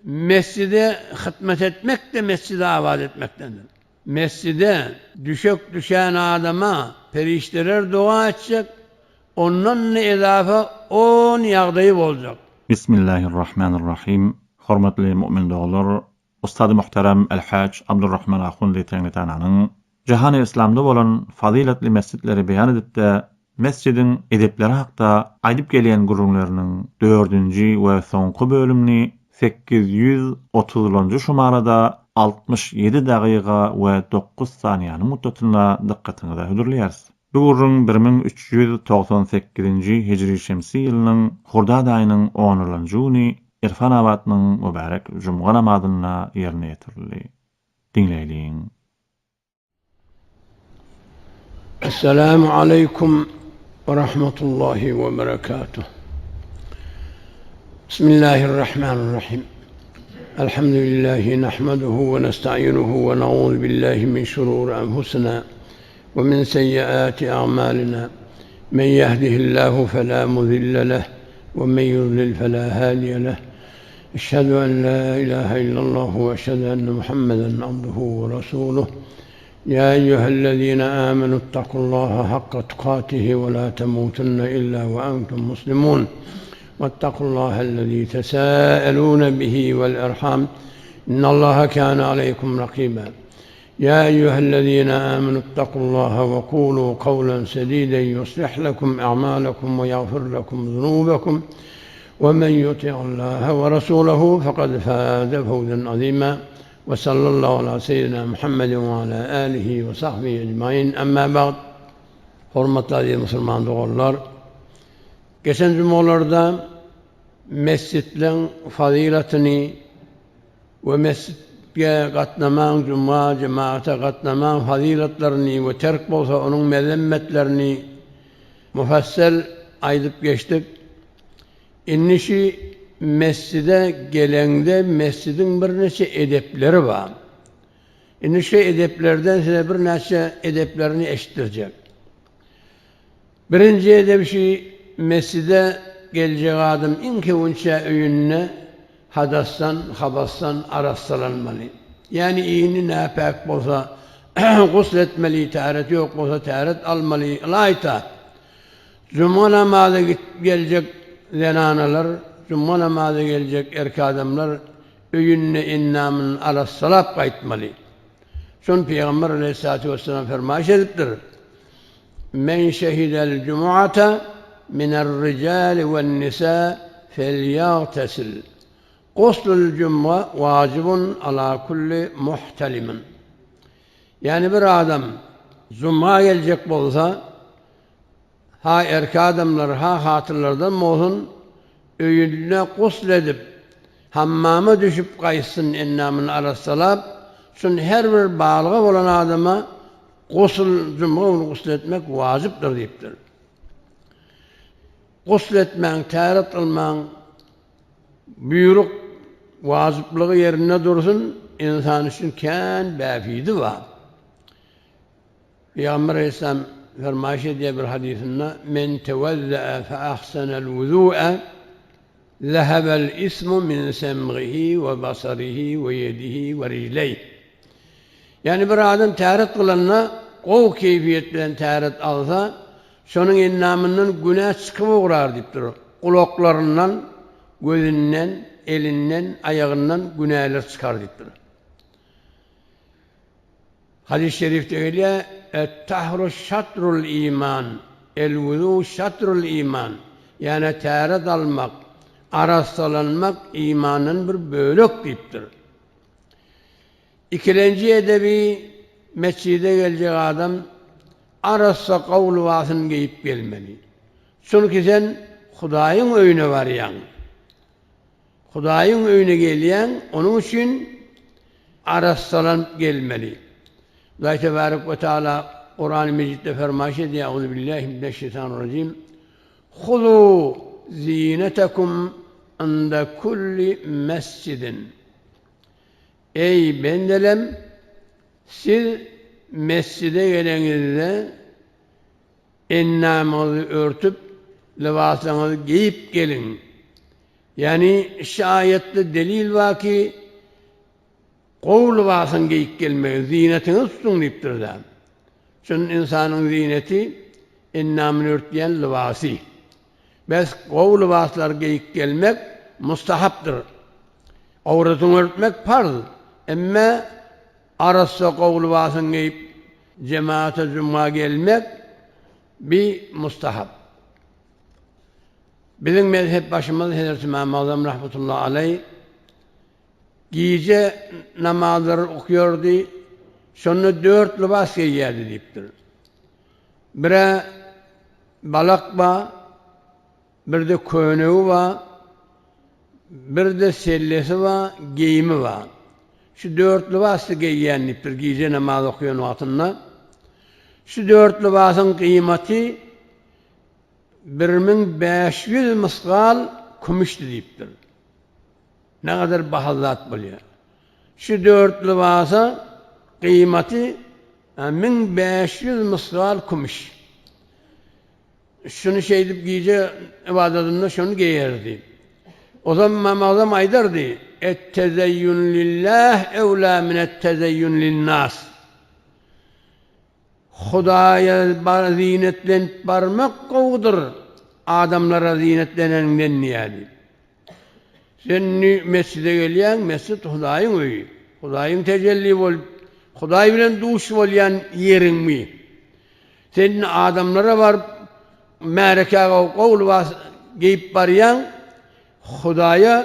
Mesjide hytmat etmek-de mesjidi abat etmekdendir. Mesjide düşek düşän adama perişdeler doga etjek, ondan-da ezafa on ýagdaýy boljak. Bismillahirrahmanirrahim Hormatly mu'min doganlar, Ustady muhterem El-Haj Abdurrahman Ahundy Teňňitananyň Jahany Yslamda bolan fazyletli mesjitleri beýan edipde mesjidiň edepleri hakda aýdyp gelýän gürrüňleriniň dördünji we soňky bölümini 830-njy şumarada 67 dagyga we dokuz saniýanyň muddatynda dykgatyňyza hödürleýäris. Bu gürrüň 1398-nji hijri şemsi ýylynyň hordad aýynyň onunjy güni Irfan abatnyň mübärek jumga namazynda ýerine ýetirildi. Diňleýliň. Essalamu aleýkum we rahmetullahi we berekatuh. Bismillahirrahmanirrahim. Elhamdülillahi nahmaduhu we nesta'inuhu we na'udhu billahi min şururi enfusina we min seyyiati a'malina. Men yehdihillahu fela mudille leh we men yudlil fela hadiye leh. Eşhedü en la ilahe illallah we eşhedü enne Muhammeden abduhu we resuluh. Ya eyyühellezine amenu ittakullaha hakka tukatihi ve la temutunne illa ve entum muslimun. Vettakullahellezî tesâelûne bihi vel erham. İnnallaha kâne aleykum rakîbâ. Ya eyyühellezîne âmenü ittakullaha ve kûlû kavlen sedîden yuslih lekum a'mâlekum ve yagfir lekum zunûbekum. Ve men yuti'allâhe ve rasûlehu fekad fâze fevzen azîmâ. Ve sallallahu ala seyyidina Muhammedin ve ala alihi ve sahbihi ecmaîn. Emmâ ba'd. Hormatly aziz musulman doganlar, geçen jumalarda mesjitleň fazylatyny we mesjitge gatnamaň, juma, jemaata gatnamaň fazylatlaryny we terk bolsa onuň mezemmetlerini mufassal aýdyp geçdik. Indi şu mesjide geleňde mesjidiň birnäçe edepleri bar. Indi şu edeplerden size birnäçe edeplerini eşitdirjek. Birinji edep şu mesjide geljek adam iň köwünçä öýünde hadasdan, habasdan arassalanmaly. Ýagny iýni näpäk bolsa gusl etmeli, täret ýok bolsa täret almaly, ylaýta Juma namaza geljek zenanalar, juma namaza geljek erkek adamlar öýünde endamyny arassalap gaýtmaly. Şony Pygamber aleýhissalatu wessalam fermaýyş edipdir, Men şehidel jumuata miner-rijali wen-nisa felýagtesil. Guslul jum'a wajibun ala kulli muhtalimin. Ýagny bir adam juma geljek bolsa, Ha erkek adamlar, ha hatynlardan bolsun, öýünde gusl edip, hammama düşüp gaýtsyn, endamyny arassalap, şun her bir balyga bolan adama gusl, jumga güni gusl etmek wajypdyr diýipdir. Gusl etmäň, täret kylmaň buýruk, wajyplygy ýerinde dursun, ynsan üçin kän bähbidi bar. Pygamber aleyhisselam fermaýyş edýär bir hadysynda, Men tewezze'e fe ahsenel wuzu'e zehebel ismu min sem'ihi we basarihi we yedihi we rijleýh. Ýagny bir adam täret kylanda gowy keýfiýet bilen täret alsa, şonuň endamyndan günä çykyp ugrar diýipdir. Gulaklaryndan, gözünden, elinden, aýagyndan günäler çykar diýipdir. Hadys şerifde gelýär, Et-tahru şatrul iman, el-wuzu şatrul iman, ýagny täret almak, arassalanmak imandan bir bölek diýipdir. Ikilenji edebi metjide geljek adam arassa gowy lybasyny geýip gelmeli. Çünki sen Hudaýyň öýüne barýaň. Hudaýyň öýüne gelýäň, onuň üçin arassalanyp gelmeli. Hudaý tebarek we taala Kurany Mejitde fermaýyş edýär, Euzubillahi mineşşeýtanirrajim. Huzu zinetekum inde kulli mescidin. Eý bendelem, siz mesjide geleňizde endamyňyzy örtüp, lybasyňyzy geýip geliň. Ýagny şu aýatda delil bar ki, gowy lybasyň geýip gelmegi, zynetiňi tutuň diýipdir-dä. Şonda ynsanyň zyneti endamyny örtýän lybasy. Bes gowy lybaslar geýip gelmek mustahapdyr. Awratyňy örtmek parz, emme arassa gowy lybasyňy geýip jemata juma gelmek bi mustahap. Biziň mezhep başymyz Hezreti Ymam Agzam rahmetullahi aleý gije namazlary okýardy, şonda dört lybas geýýärdi diýipdir. Birä balak ba, birde könegi ba, birde sellesi ba, geýimi ba. Şu dört lybasdy geýýän diýipdir gije namaz okaýan wagtynda. Şu dört lybasyň gyýmaty 1500 mysgal kümüşdi diýipdir. Ne gadar bahaly zat bolýar. Şu dört lybasa gyýmaty 1500 mysgal kümüş. Şuny şeýdip gije ybadatynda şony geýerdi. Ozam Ymam Agzam aýdardy, Et-tezeýýun lillah ewla minet-tezeýýun lin-nas. Hudaýa zinetlenip barmak gowudyr, adamlara zinetleneniňden diýerdi. Sen indi mesjide gelýäň, mesjit Hudaýyň öýi. Hudaýyň tejelli bolup, Hudaý bilen duş bolýan ýeriňmi? Sen indi adamlara baryp, märekä gowy lybas geýip barýaň, Hudaýa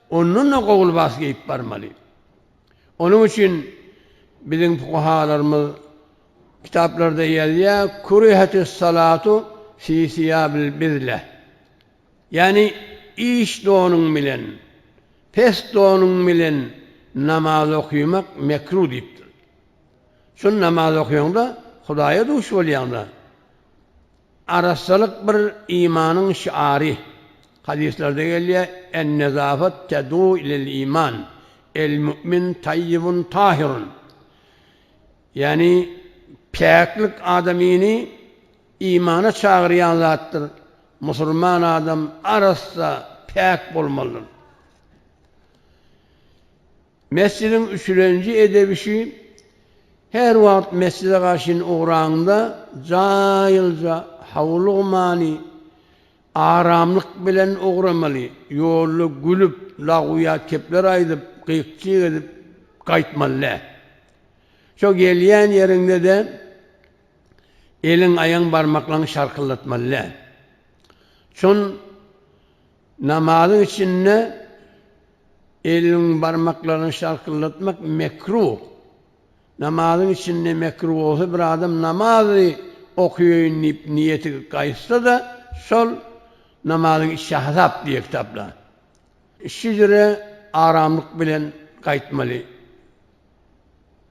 ondan-da gowy lybas geýip barmaly. Onuň üçin biziň fukahalarymyz kitaplarda ýazýar, Kurihatis salatu fi siýabil bizle. Ýagny iş donuň bilen, pes donuň bilen namaz okymak mekruh diýipdir. Şol namaz okaýaňda Hudaýa duş bolýaňda. Arassalyk bir imanyň şiary. Hadyslarda gelýär, En-nezafat ted'u ilel-iman, El-mu'min taýýibun tahirun. Ýagny päklik adamyny imana çagyrýan zatdyr. Musulman adam arassa, päk bolmalydyr. Mesjidiň üçülenji edebi şu, her wagt mesjide garşyn ugraňda jaýylja, howlugmany, aramlyk bilen ugramaly, ýolda gülüp, lagwyýat kepler aýdyp, gyk-jyk edip gaýtmaly däl. Şo gelýän ýeriňde-de eliň, aýaň barmaklaryňy şarkyldatmaly däl. Şon namazyň içinde Eliň barmaklaryny şarkyldatmak mekruh. Namazyň içinde mekruh bolsa bir adam namazy okaýyn diýip niýeti gaýtsa-da şol namazyň içi hasap diýýär kitaplar. Şu ýere aramlyk bilen gaýtmaly.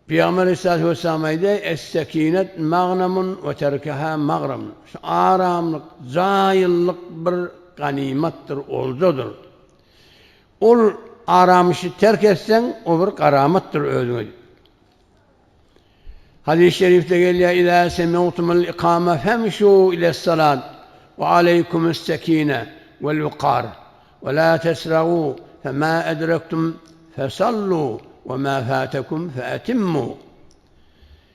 Pygamber aleyhissalatu vesselam aýdýar, Es-sekinet magnamun we terkeha magramun. Şu aramlyk, jaýyllyk bir ganymatdyr, oljadyr. Ol aramyşy terk etseň, o bir garamatdyr özüňe diýip. Hadys-y şerifde gelýär, Izâ semi'tumul ikame femşû iles-salat we aleýkumus-sekine wel-wikar we lâ tesragû femâ edrektum fesallû we mâ fâtekum feetimmû.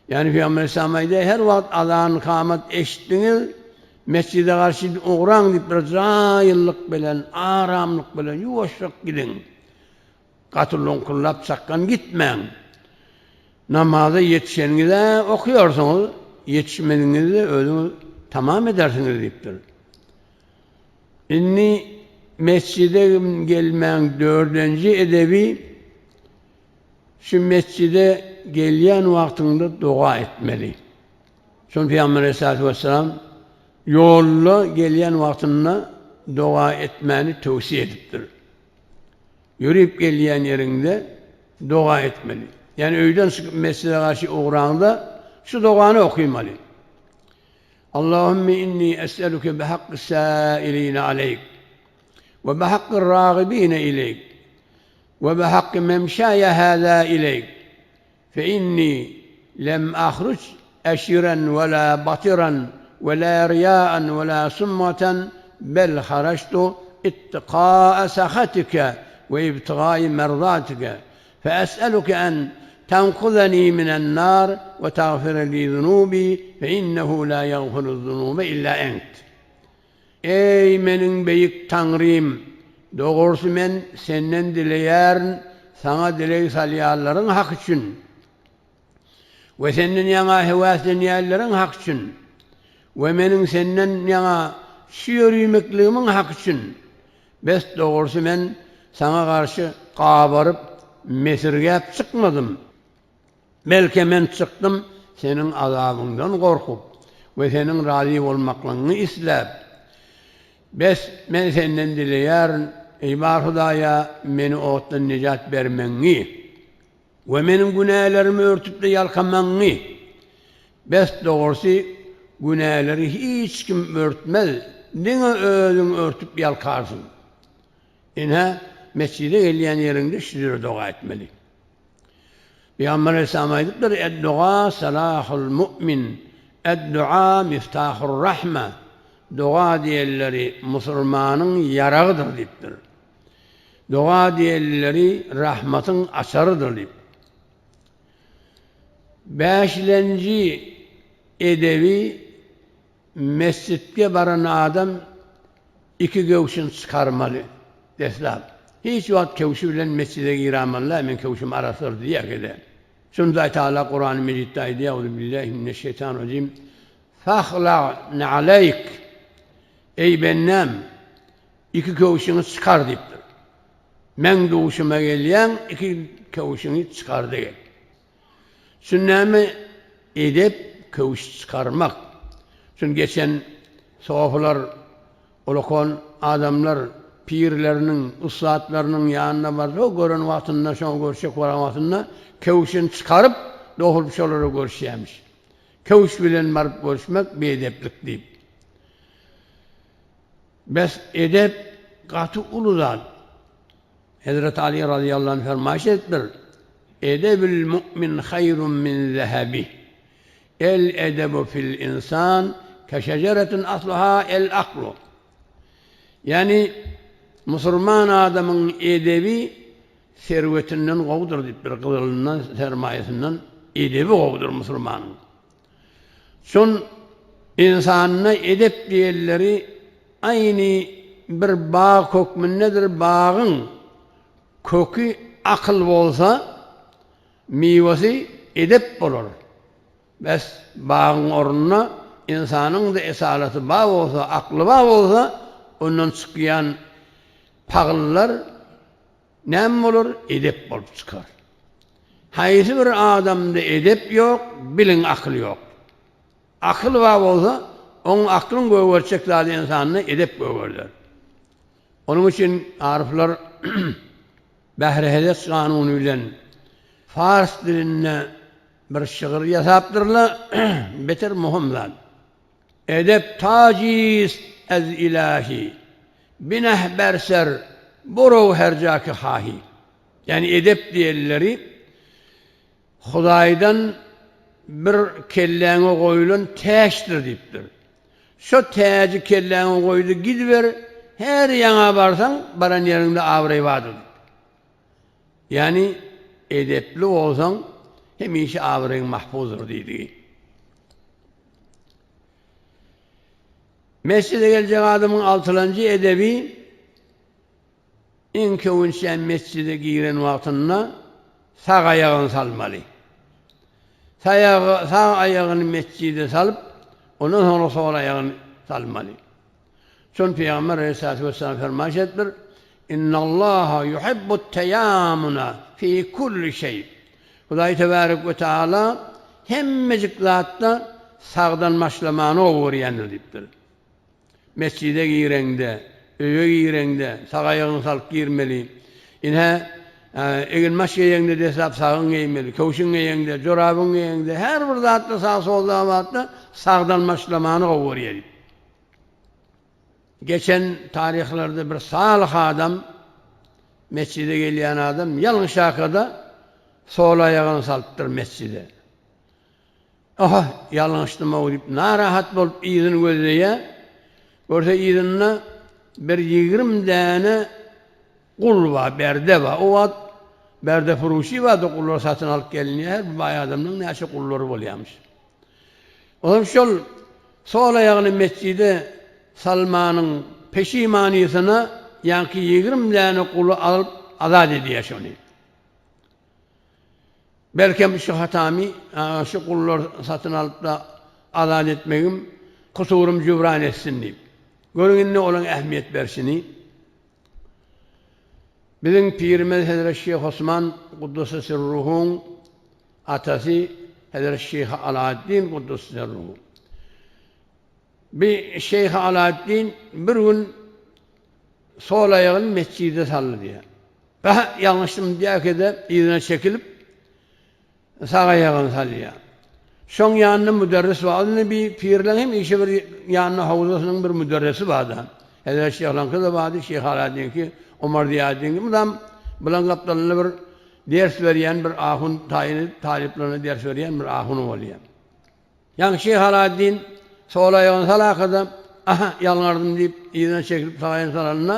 Ýagny Pygamber aleyhisselam aýdýar, her wagt azan-kamat eşitdiňiz, mesjide garşy ugraň diýip bir jaýyllyk bilen, aramlyk bilen ýuwaşjak gidiň. Gaty loňkullap çakgan gitmäň. Namaza ýetişeniňiz-ä okaýarsyňyz, ýetişmediňiz-de özüňiz tamam edersiňiz diýipdir. Indi mesjide gelmäň dördünji edebi şu mesjide gelýän wagtyňda doga etmeli. Şony Pygamber aleyhissalatu vesselam ýolda gelýän wagtynda doga etmäni towsiýe edipdir. Ýörüp gelýän ýeriňde doga etmeli. Ýagny öýden çykyp mesjide garşy ugraňda şu dogany okymaly. Allahümme inni es'eluke bihakkı sâiline aleyk ve bihakkı râgibine ileyk ve bihakkı memşâye hâzâ ileyk fe inni lem ahruç eşiren ve lâ batiran ve lâ riyâen ve lâ summaten bel haraçtu. ittiqa'a sahatike we ibtiga'i merdatike fe es'eluke en tenkuzeni minen nar we tagfire li zunubi fe innehu la ýagfiru zunube illa ent. Eý, meniň beýik Taňrym! Dogrusy men Senden dileýärin, Saňa dileg salýanlaryň haky üçin we Senden ýaňa höwäslenýänleriň haky üçin we meniň Senden ýaňa şu ýörümekligimiň haky üçin, bes dogrusy men Saňa garşy gabaryp, mesirgäp çykmadym. Belki men çykdym Seniň azabyňdan gorkup we Seniň razy bolmaklygyňy isläp. Bes, men Senden dileýärin, eý bar Hudaýa, meni otdan nejat bermegiňi we meniň günälerimi örtüp-de ýalkamagyňy. Bes, dogrusy, günäleri hiç kim örtmez, diňe Özüň örtüp ýalkarsyň. Ine, mesjide gelýän ýeriňde şu jüre doga etmeli. Pygamber aleyhisselam aýdypdyr, Ed-duga salahul mu'min, ed-dua miftahur rahme, Doga diýenleri musulmanyň ýaragydyr diýipdir. Doga diýenleri rahmatyň açarydyr diýip. Bäşilenji edebi Mesjitge baran adam iki köwşüni çykarmaly deslap. Hiç wagt köwşi bilen mesjide giramalyda men köwşüm arassadyr diýägede. Şuny Hudaý Tagala Kurany Mejitde aýdýar, Euzubillahi mineşşeýtanirrajim, Fahla na'leýk, Eý bendäm, iki köwşüňi çykar diýipdir. Meň duşuma gelýäň, iki köwşüňi çykar-da gel. Şun näme edep köwüş çykarmak. Şun geçen sofylar ulakan adamlar pirleriniň ussatlarynyň ýanyna barsa gören wagtynda şoňa görüşjek bolan wagtynda köwşüni çykaryp dogrup şolara görüşýämiş. Köwüş bilen baryp görüşmek biedeplik diýip. Bes edep gaty uly zat. Hezreti Aly razyýallahu anh fermaýyş edipdir, Edebül mu'min haýrun min zehebih. El edebu fil insan ke şejeretin asluha el aklu. Ýagny, musulman adamyň edebi serwetinden gowudyr diýipdir, gyzylyndan, sermaýasyndan edebi gowudyr musulmanyň. Şol ynsanda edep diýenleri aýny bir bag hökmündedir, bagyň köki akyl bolsa, miwesi edep bolar. Bes, bagyň ornuna ynsanyň-da esalaty bar bolsa, akly bar bolsa, ondan çykýan pagyllar Näme bolar? Edep bolup çykar. Haýsy bir adamda edep ýok, biliň akyl ýok. Akyl bar bolsa, oň aklyň gögertjek zady ynsanda edep gögerder. Onuň üçin aryflar Bähri-Hezeç kanuny bilen fars dilinde bir şygyr ýasapdyrlar, beter möhüm zat. Edep tajist ez ilahi, bineh ber ser, borow her ja ki hahi. Ýagny edep diýenleri Hudaýdan bir kelläňe goýulan täçdir diýipdir. Şo täji kelläňe goýdy gidiber, her ýaňa barsaň, baran ýeriňde abraý bardyr diýipdir. Ýagny edepli bolsaň, hemişe abraýyň mahfuzdyr diýdigi. Mesjide geljek adamyň altylanjy edebi, iň köwünçän mesjide giren wagtynda sag aýagyny salmaly. Sag aýagyny mesjide salyp, ondan soňra sol aýagyny salmaly. Şony Pygamber aleyhissalatu vesselam fermaýyş edipdir, Innallaha yuhibbut teýamuna fi kulli şeý. Hudaý tebarek we taala hemmejik zatda sagdan başlamany gowy görýändir diýipdir. Mesjide gireňde, öýe gireňde sag aýagyňy salyp girmeli. Ine, eginbaş geýeňde deslap sagyň geýmeli, köwşüň geýeňde, jorabyň geýeňde, her bir zatda sag-solda batda sagdan başlamany gowy görýär diýip. Geçen taryhlarda bir salyh adam, mesjide gelýän adam ýalňyşakada sol aýagyny salypdyr mesjide. Aha, ýalňyşdym-ow diýip narahat bolup yzyny gözleýär. Görse yzynda. bir 20 däne gul bar, berde bar. O wagt berde furuşy bardy, gullar satyn alyp gelinýär, her bir baý adamyň näçe gullary bolýarmyş. Olam şol sol aýagyny mesjide salmanyň peşimanysyna ýaňky 20 däne guly alyp azat edýär şony. Belkem şu hatamy, şu gullar satyn alyp-da azat etmegim kusurym jübran etsin diýip. Görüň indi olaň ähmiýet berşini. Biziň pirimiz Hezret Şeýh Osman Kudduse Sirruhuň atasy Hezret Şeýh Alaeddin Kudduse Sirruhu. Bi Şeýh Alaeddin bir gün sol aýagyny mesjide saldy diýýär. Bäh, ýalňyşdym diýäkede yzyna çekilip, sag aýagyny salýar. Şoň ýanynda müderris bar. Indi bi pirleň hem işi bir ýanynda howzasynyň bir müderrisi bar-da. Hezret Şyhlaňky-da bardy, Şyh Alaeddinki, Omar Ziýaeddinki. Mydam bulaň gapdalynda bir ders berýän bir ahun taýyn edip, talyplaryna ders berýän bir ahuny bolýar. Ýaňky Şyh Alaeddin sol aýagyny salakada, Aha, ýalňardym diýip, yzyna çekilip sag aýagyny salanda,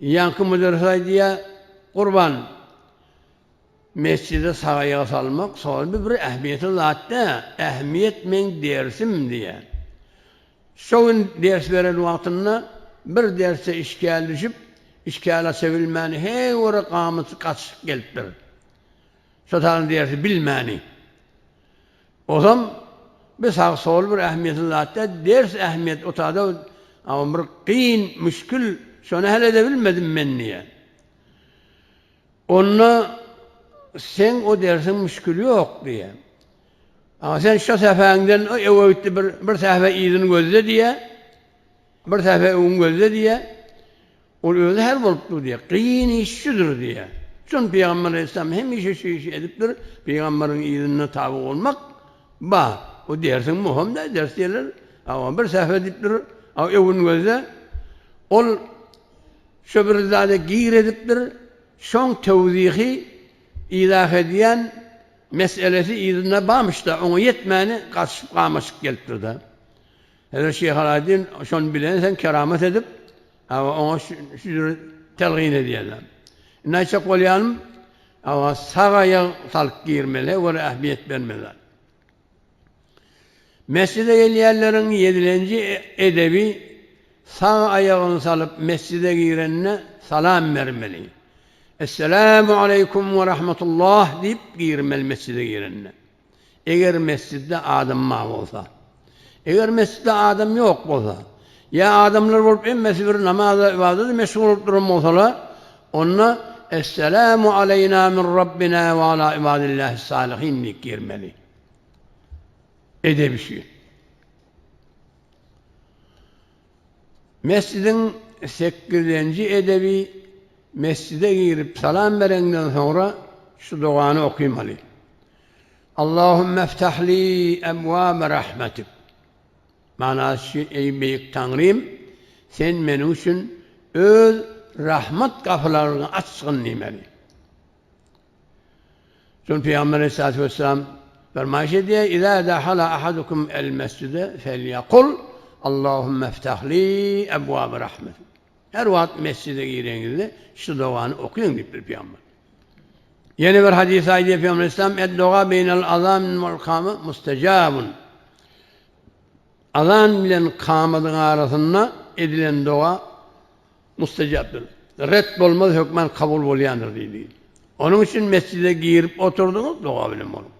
ýaňky müderris aýdýar, Gurban, mesjide sag aýagy salmak sol bir bir ähmiýetli zat däl, ähmiýet meň dersim diýýär. Şo gün ders beren wagtynda bir derse işgäl düşüp, işgäl aça bilmän heý-bir gamyty gaçyp gelipdir. Şo taýdan dersi bilmäni. Ozam bir sag sol bir ähmiýetli zat däl, ders ähmiýet otada bir kyn müşgil şony hal ede bilmedim men diýýär. Onda seň o dersiň müşgili ýok diýýär. A sen şo sähäňden o öwe gitdi bir bir sähä yzyny gözle diýýär. Bir sähä öňüňi gözle diýýär. Ol özi her bolup dur diýýär. Kyn iş şudur diýýär. Şony Pygamber aleyhisselam hemişe şu işi edipdir. Pygamberiň yzynda taby bolmak bar. O dersiň möhüm däl, ders diýerler. Awa bir sähä diýipdir. A öwün gözle. Ol şo bir zada gir edipdir. Şoň tewzihi izah edýän meselesi yzynda barmyş-da, oňa ýetmäni gaçyp gamaşyp gelipdir-de. Hezret Şeýh Alaeddin şony bilensoň keramat edip, Hawa, oňa şu jüre telgin edýärler. Indi aýtjak bolýanym, hawa, sag aýag salyp girmeli, olara ähmiýet bermeli. Mesjide gelýänleriň ýedilenji edebi sag aýagyny salyp mesjide girende salam bermeli. Esselamu aleýkum we rahmetullah diýip girmeli mesjide girende. Eger mesjidde adam bar bolsa. Eger mesjidde adam ýok bolsa, ýa adamlar bolup hemmesi bir namaza, ybadata meşgul bolup duran bolsalar, onda Esselamu aleýna min Rabbina we ala ibadillahis salihin diýip girmeli. Edebi şu. Mesjidiň sekizinji edebi mesjide girip salam bereňden soňra şu dogany okymaly. Allahümme iftah li ebwabe rahmetik. Manasy şu, Eý beýik Taňrym, sen meniň üçin öz rahmat gapylaryňy açgyn diýmeli. Şol Pygamber aleyhissalatu vesselam fermaýyş edýär, Iza dahala ahadukum el mesjide felyakul Allahümme iftah li ebwabe rahmetik. Her wagt mesjide gireňizde şu dogany okyň diýipdir Pygamber. Ýene bir hadys aýdýar Pygamber aleyhissalam, Ed-doga beýnel azan wal kame mustajabun. Azan bilen kamadyň arasynda edilen doga Mustajapdyr. Ret bolmaz hökman kabul bolýandyr diýdi. Onuň üçin mesjide girip oturdyňyz doga bilen boluň.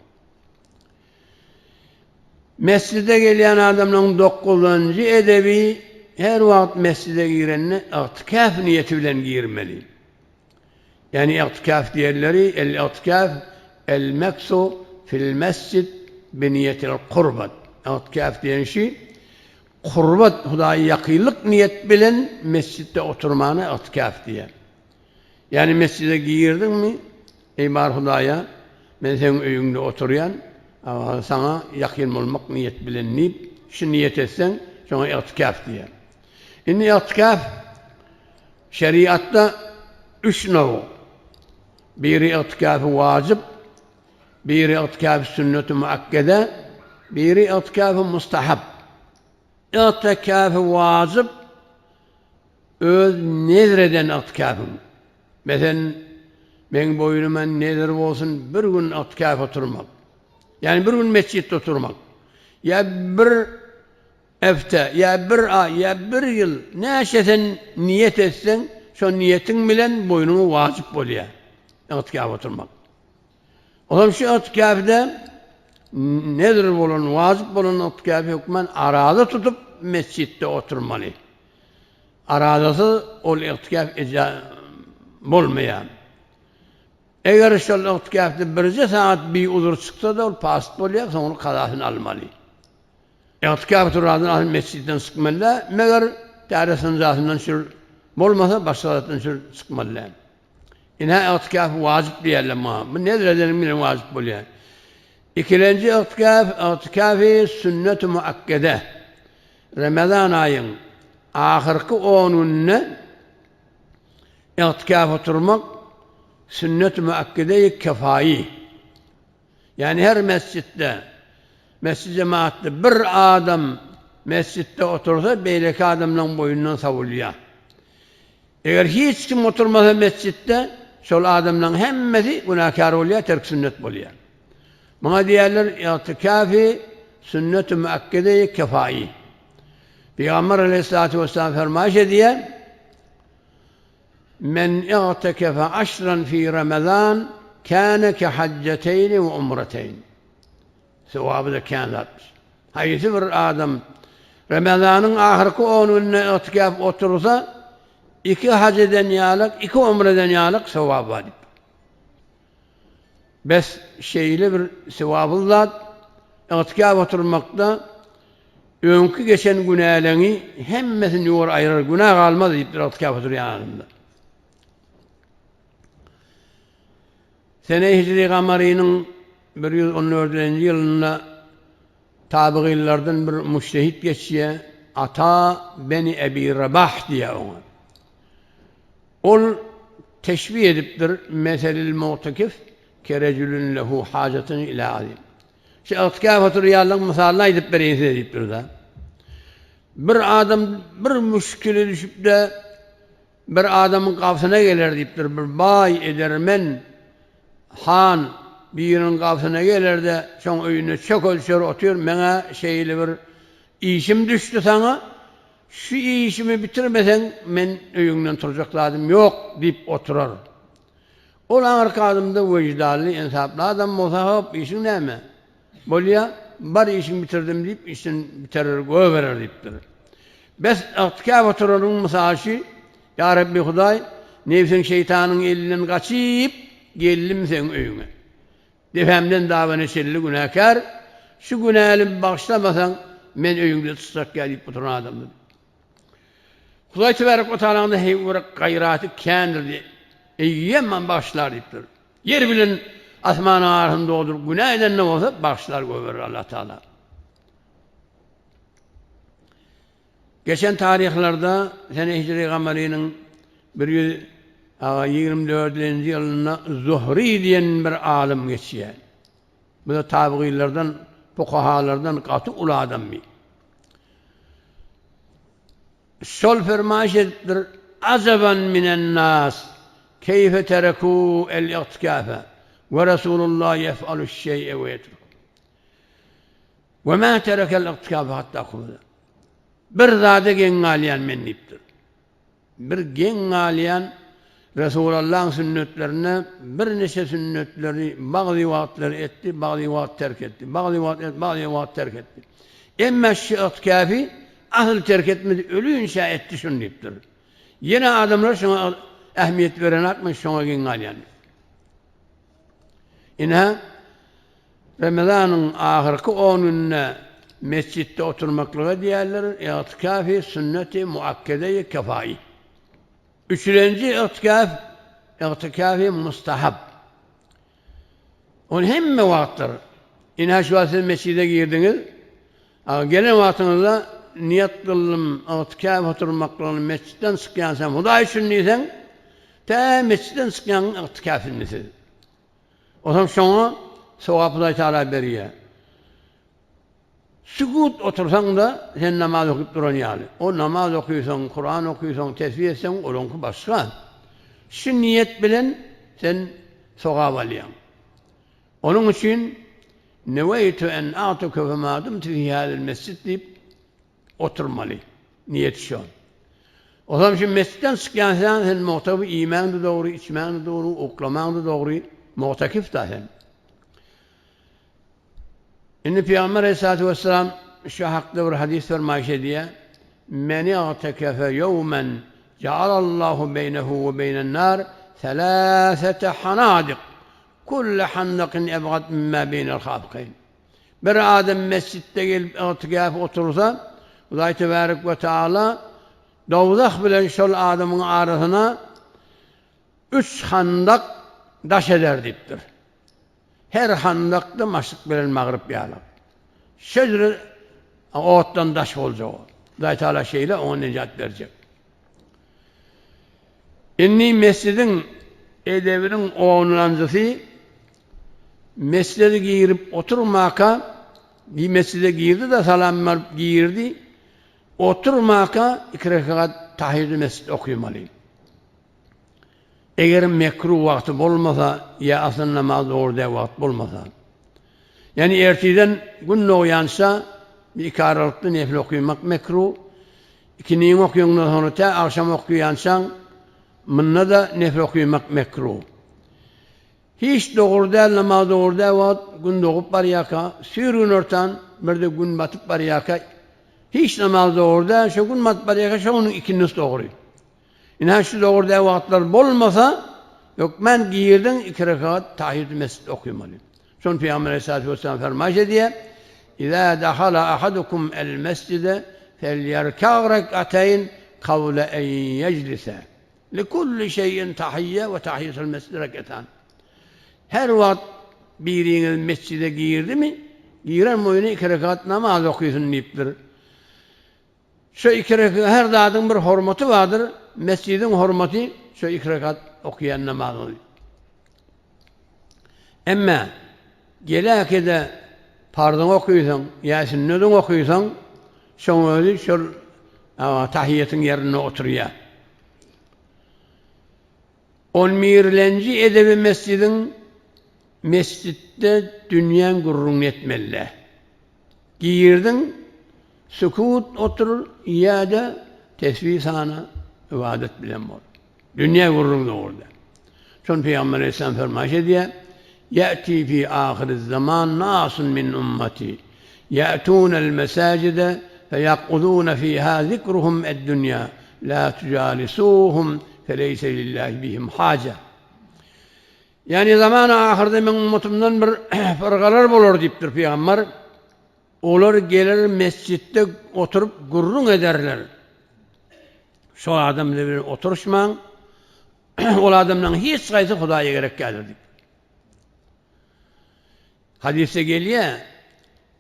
Mesjide gelýän adamlaryň dokuzynjy edebi her wagt mesjide girende ygtykäf niýeti bilen girmeli. Ýagny ygtykäf diýenleri el-ygtykäf el-meksu fil-mesjid bi niýetil kurbat. Ygtykäf diýen şi Kurbat, Hudaýa ýakynlyk niýet bilen mesjitde oturmana ygtykäf diýýär. Ýagny mesjide girdiňmi, Eý bar Hudaýa, men seň öýüňde oturýan, saňa ýakyn bolmak niýet bilen diýip, şu niýet etseň, şoňa ygtykäf diýýär. Indi ygtykäf şeriatda üç nowg. Biri ygtykäfi wajyp, Biri ygtykäfy sünneti muakkede, biri ygtykäfy mustahap. Ygtykäfy wajyp. Öz nezr eden ygtykäfyň. Meselen, meň boýnuma nezr bolsun bir gün ygtykäf oturmak. Ýagny bir gün mesjitde oturmak. Ýa bir hepde, ýa bir aý, ýa bir ýyl näçe sen niýet etseň, şo niýetiň bilen boýnuňa wajyp bolýar ygtykäf oturmak. Olam şu ygtykäfde nezr bolan, wajyp bolan ygtykäfi hökman araza tutup mesjitde oturmaly. Arazasyz ol ygtykäf eja bolmaýar. Eger şol ygtykäfde birje sagat biuzur çyksa-da ol fasyt bolýar, soňra kazasyny almaly. Ygtykäf oturandan asyl mesjitden çykmaly däl, meger täret synjasyndan çür bolmasa başga zatdan çür çykmaly däl. Ine ygtykäf wajyp diýerler muňa. Bu nezr edeniň bilen wajyp bolýar. Ikilenji ygtykäf, ygtykäfi sünnet-i muakkede. Remezan aýyň ahyrky on gününde ygtykäf oturmak sünnet-i muakkede-i kefaýy. Ýagny her mesjitde, mesjit jemaatda bir adam mesjitde otursa, beýleki adamlaryň boýundan sowulýar. Eger hiç kim oturmasa mesjitde, şol adamlaryň hemmesi günäkär bolýar, terk sünnet bolýar. Muňa diýýärler i'tikafi sünnet-i müekkedeýi kefaýy. Pygamber aleýhissalatu wessalam fermaýyş edýär, Men i'tekefe aşran fi Ramazan kâne ke hacceteýni we umreteýn. Sogaby-da kän zatmyş. Haýsy bir adam Ramazanyň ahyrky on gününde i'tikaf otursa, iki haj eden ýalyk, iki umre eden ýalyk sogaby bar diýip. Bes şeýle bir sogaply zat i'tikaf oturmakda öňki geçen günäleňi hemmesini ýuwar aýyrar, günä galmaz diýipdir i'tikaf oturýan adamda. Sene hijri gamarynyň 114-nji ýylynda tabygylardan bir mujtehit geçýär, Ata beni Ebi Rabah diýýär oňa. Ol teşbih edipdir, Meselil mu'tekif kerejülün lehu hajatun ila azim. Şu ygtykäf oturýanlygyň mysalyny aýdyp bereýin size diýipdir-de. Bir adam bir müşkile düşüp-de, bir adamyň gapysyna geler diýipdir, bir baý, edermen han biriniň gapysyna geler-de, şoň öýünde çökelişer otyr, meň-ä şeýle bir işim düşdi saňa, Şu işimi bitirmeseň, men öýüňden turjak zadym ýok diýip oturar. Ol aňyrky adamda wyždanly, ynsaply adam bolsa, hop, işiň näme? Bolýa, bar işiňi bitirdim diýip, işini biterer, goýberer diýipdir. Bes, ygtykäp oturanyň mysaly şu, Ýa Rabbi Hudaý, nebsiň şeýtanyň elinden gaçyp, geldim seň öýüňe. Depämden dabana çenli günäkär, şu günälimi bagyşlamasaň, men öýüňde çykjak ýa diýip oturan adamdy. Hudaý tebarek we tagalaň-da heý bir gaýraty kändir diýip, eýýäm maňa bagyşlar diýipdir. Ýer bilen asmanyň arasyny dolduryp günä eden-de bolsa, bagyşlar goýberer Allah Tagala. Geçen taryhlarda sene hijri gamarynyň 124-nji ýylynda Zuhri diýen bir alym geçýär. Bu-da tabygylardan, fukahalardan gaty uly adamdy. Şol fermaýyş edipdir, Ajaban minen nas, keýfe tereku el-i'tikafe, we Resulullah ýef'aluş-şeý'e we ýetruku. We ma terekel ygtykafa hatta kubida. Bir zada geň galýan men diýipdir. Bir geň galýan Resulallaň sünnetlerine birniçe sünnetleri bagzy wagtlary etdi, bagzy wagt terk etdi. Bagzy wagt etdi, bagzy wagt terk etdi. Emma şu ygtykafi asyl terk etmedi, ölünçä etdi şuny diýipdir. Ýene adamlar şuňa ähmiýet berenakmy, şoňa geň galýan. Ine, Remezanyň ahyrky on gününde mesjitde oturmaklyga diýerler, I'tikafi sünneti muakkedeýi kefaýy. Üçülenji i'tikaf, i'tikafi mustahab. Ol hemme wagtlar, ine şu wagt siz mesjide girdiňiz, gelen wagtyňyzda niýet kyldym i'tikaf oturmaklygyny mesjitden çykýançam Hudaý üçin diýseň, tä mesjitden çykýanň i'tikaf indi siz. Onsoň şoňa sogap Hudaý Tagala berýär. Sükut otursaň-da, sen namaz okyp duran ýaly. O namaz okysaň, Kuran okysaň, tesbih etseň, olaňky başga. Şu niýet bilen sen sogap alýaň. Onuň üçin Neweýtu en a'tukefe ma dumtu fi hazal mesjid diýip oturmaly. Niýeti şo. Ozam şu mesjitden çykýansaň sen mugtaby iýmäň-de dogry, içmäň-de dogry, uklamaň-da dogry, mugtakif-da sen. Indi Pygamber aleyhissalatu vesselam şu hakda bir hadys fermaýyş edýär, Men i'tekefe ýewmen ja'alallahu beýnehu we beýnen-nar seläsete hanadik, kulle handakin ebgat mimma beýnel hafykaýn. Bir adam mesjitde gelip i'tikaf otursa, Hudaý tebarek we taala dowzah bilen şol adamyň arasyna üç handak daş eder diýipdir. Her handakda maşyk bilen magryp ýalak. Şejre otdan daş boljak ol. Hudaý Taala şeýle oňa nejat berjek. Indi mesjidiň edebiniň onunjysy mesjide girip oturmaka, bir mesjide girdi-de salam berip girdi, oturmaka iki rekat tahiýýetül mesjid okymaly. Eger mekruh wagty bolmasa ýa asr namazy dogry däl wagt bolmasa. Ýagny ertirden gün dogýança bir iki aralykda nefil okymak mekruh. Ikindini okyňdan soňra tä agşam okýançaň munda-da nefil okymak mekruh. Hiç dogry däl namaz dogry däl wagt gün dogup barýarka, süýr günortan birde gün batyp barýarka hiç namaz dogry däl, şo gün batyp barýarka şo günüň ikindisi dogry. Ynha şu dogry däl wagtlar bolmasa, hökmän girdiň iki rekat tahiýýetül mesjid okymaly. Şony Pygamber aleyhissalatu vesselam fermaýyş edýär, Iza dahala ahadukum el mesjide felýerkag rek'ateýn kabla en ýejlise. Likulli şeýin tahiyye we tahiyyetul mesjid rek'etan. Her wagt biriňiz mesjide girdimi, giren boýuna iki rekat namaz okysyn diýipdir. Şu iki rekat her zadyň bir hormaty bardyr, mesjidiň hormaty şu iki rekat okaýan namazyňyz. Emme geläkede parzyňy okysaň ýa sünnediňi okysaň, şoň özi şol tahiýýetiň ýerinde oturýar. On birlenji edebi mesjidiň mesjitde dünýäň gürrüňini etmeli däl. Girdiň, sükut otur ýa-da tesbih sana, ybadat bilen bol. Dünýä gürrüň dogry däl. Şony Pygamber aleyhisselam fermaýyş edýär, Ýäti fi ahyriz zaman nasun min ummati, ýätunel mesajide feýakuduna fiha zikruhum ed-dünýa, la tujalisuhum feleýse lillahi bihim haja. Ýagny zamany ahyrda meň ummatymdan bir fyrgalar bolar diýipdir pygamber. Olar geler mesjitde oturyp gürrüň ederler. Şol adam bilen oturyşmaň. Ol adamlaryň hiç haýsy Hudaýa gerek däldir diýip. Hadysda gelýär,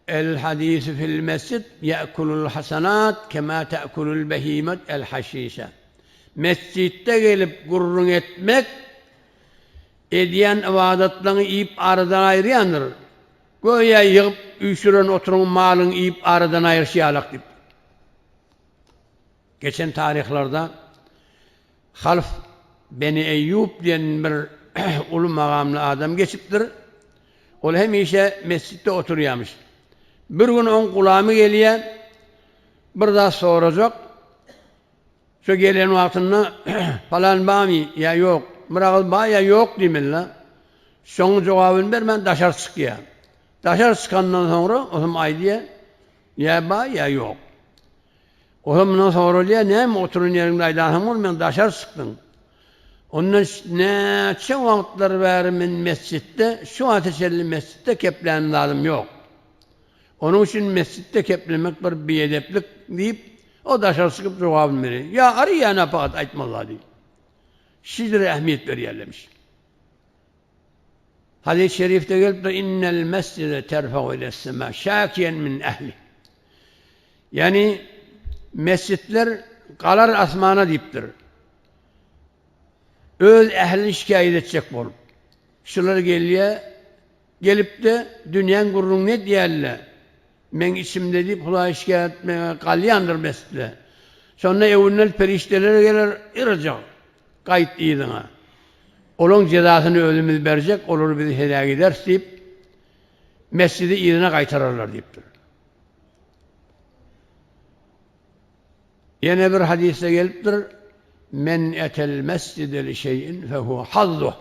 El hadisu fil mesjid ýekulul hasanat kema tekulul behimet el haşişe. Mesjitde gelip gürrüň etmek edýän ybadatlaryňy iýip aradan aýyrýandyr. Göýä ýygyp üýşüren oturyň malyňy iýip aradan aýryşy ýalak diýip. Geçen taryhlarda Half Beni Eýýub diýen bir uly magamly adam geçipdir. Ol hemişe mesjitde oturýarmyş. Bir gün oň gulamy gelýär, bir zat sorajak. Şo gelen wagtynda palan barmy ýa ýok, bir agyz bar ýa ýok diýmeli-la. Şoň jogabyny bermän daşary çykýar. Daşary çykandan soňra otam aýdýar, ýa bar ýa ýok. Olam mundan soralýar, näme oturan ýeriňde aýdansoň bolmaýar, daşary çykdyň. Ondan näçe wagtlar bäri men mesjitde, şu wagta çenli mesjitde keplän zadym ýok. Onuň üçin mesjitde keplemek bir biedeplik diýip, o daşary çykyp jogabyny berýär. Ýa ary ýa napagat aýtmaz zady. Şeýdire ähmiýet berýärlermiş. Hadys-y şerifde gelipdir, Innel mesjide terfe'u iles-sema şakiyen min ehli. Ýagny mesjitler galar asmana diýipdir. Öz ählini şikaýat etjek bolup. Şular gelýär, gelip-de dünýäň gürrüňini edýärler. Meň içimde diýip Hudaý şikaýat etmäge galýandyr mesjide. Şonda öwünden perişdeler geler, Irjig, gaýt yzyňa. Olaň jezasyny özümiz berjek, olary biz heläk ederis diýip, mesjidi yzyna gaýtararlar diýipdir. Ýene bir hadysda gelipdir, Men etel mesjide li şeýin fehuwe hazzuh.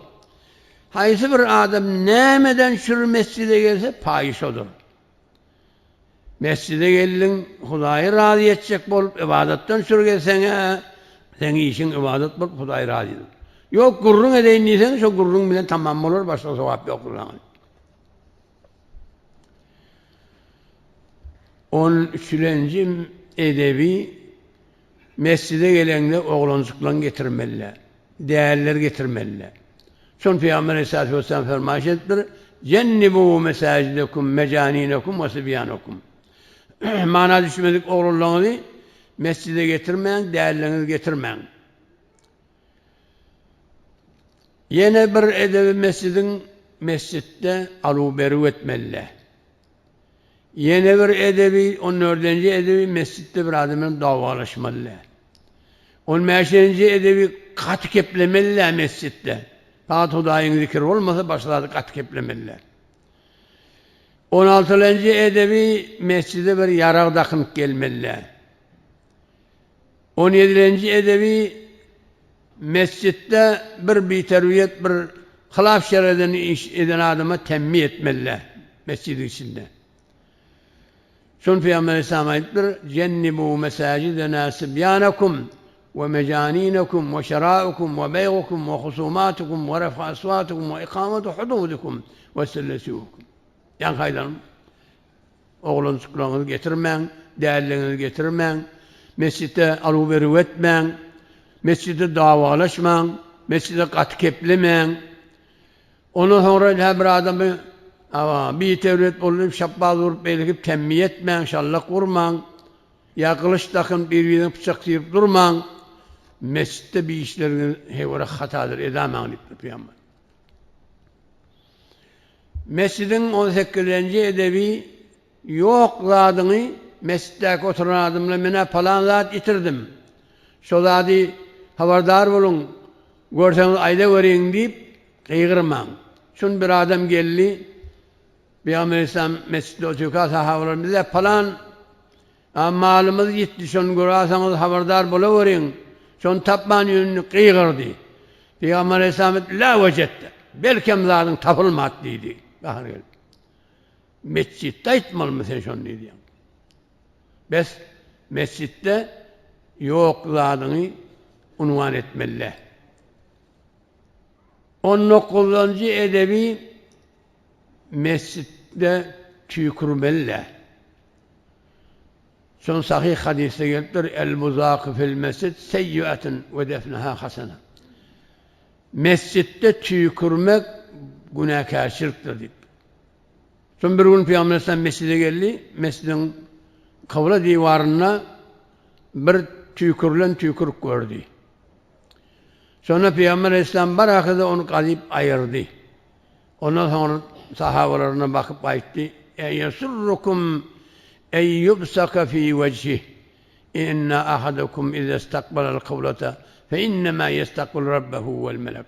Haýsy bir adam nämeden çür mesjide gelse, paýy şodur. Mesjide geldiň, Hudaýy razy etjek bolup, ybadatdan çür gelseň-ä, seň işiň ybadat bolup, Hudaý razydyr. Ýok, gürrüň edeýin diýseň, şo gürrüň bilen tamam bolar, başga sogap ýokdur saňa. On üçülenji edebi mesjide geleňde oglanjyklaň getirmeli, däliler getirmeli. Şony Pygamber aleyhissalatu vesselam fermaýyş edipdir, Jennibu mesajidekum mejaninekum we sibýanakum. Mana düşmedik oglanlaryňyzy mesjide getirmäň, dälileriňizi getirmäň. Ýene bir edebi mesjidiň mesjitde aluw-beruw etmeli. Ýene bir edebi, on dördünji edebi mesjitde bir adam bilen dawalaşmaly. On bäşinji edebi gaty keplemeli mesjitde. Fakat Hudaýyň zikri bolmasa başga zady gaty keplemeli. On altynjy edebi mesjide bir ýarag dakynyp gelmeli. On ýedilenji edebi mesjitde bir biterbiýet bir hylaf şereden iş eden adama temmi etmeli mesjidiň içinde. Şony Pygamber aleyhisselam aýdypdyr, Jennibu mesajidena sibýanakum we mejaninakum we şeraukum we beýgukum we husumatukum we ref'a aswatukum we ikamatu hududikum we sillesukum. Ýaňky aýdanym. Oglanjyklaryňyzy getirmäň, dälileriňizi getirmäň, mesjitde aluw-beruw etmäň, mesjitde dawalaşmaň, mesjitde gaty keplemäň. Ondan soňra hä bir adamy awa, biterbiýet boldy diýip şapbaz urup beýleki temmi etmäň, şallak urmaň, ýa gylyç dakynyp bir-biriňe pyçak syryp durmaň. Mesjitde bir işleriňiz heýwere hatadyr, edamaň diýipdir pygamber. Mesjidiň on sekizinji edebi ýok zadyňy mesjitdäki oturan adamlar men-ä palan zat ýitirdim. Şo zady habardar boluň, görseňiz aýdaweriň diýip gygyrmaň. Şun bir adam geldi, Pygamber aleyhisselam mesjitde otyrka sahabalar biz-ä palan A malymyz ýitdi, şony göräýseňiz habardar bolaweriň, şony tapman ýörün gygyrdy. Pygamber aleyhisselam La wejetde, belkem zadyň tapylmad diýdi. Gahar gelip. Metjitde aýtmalymy sen şony diýdi. Bes, metjitde ýok zadyňy unwan etmeli. On dokuzynjy edebi mesjitde tüýkürmeli. Şon sahyh hadysda gelipdir, El-buzaky fil mesjid seýýiatun we defnuha hasana. Mesjitde tüýkürmek günäkärçilikdir diýip. Şon bir gün Pygamber aleyhisselam mesjide geldi, mesjidiň kybla diwarynda bir tüýkürilen tüýkürik gördi. Şonda Pygamber aleyhisselam baraka-da ony gazyp aýyrdy. Ondan soňra sahabalaryna bakyp aýtdy, Eýesurrukum en ýubsaka fi wejhih, inna ahadakum iza istakbalal kyblata fe innema ýestakbilu rabbehu wel melek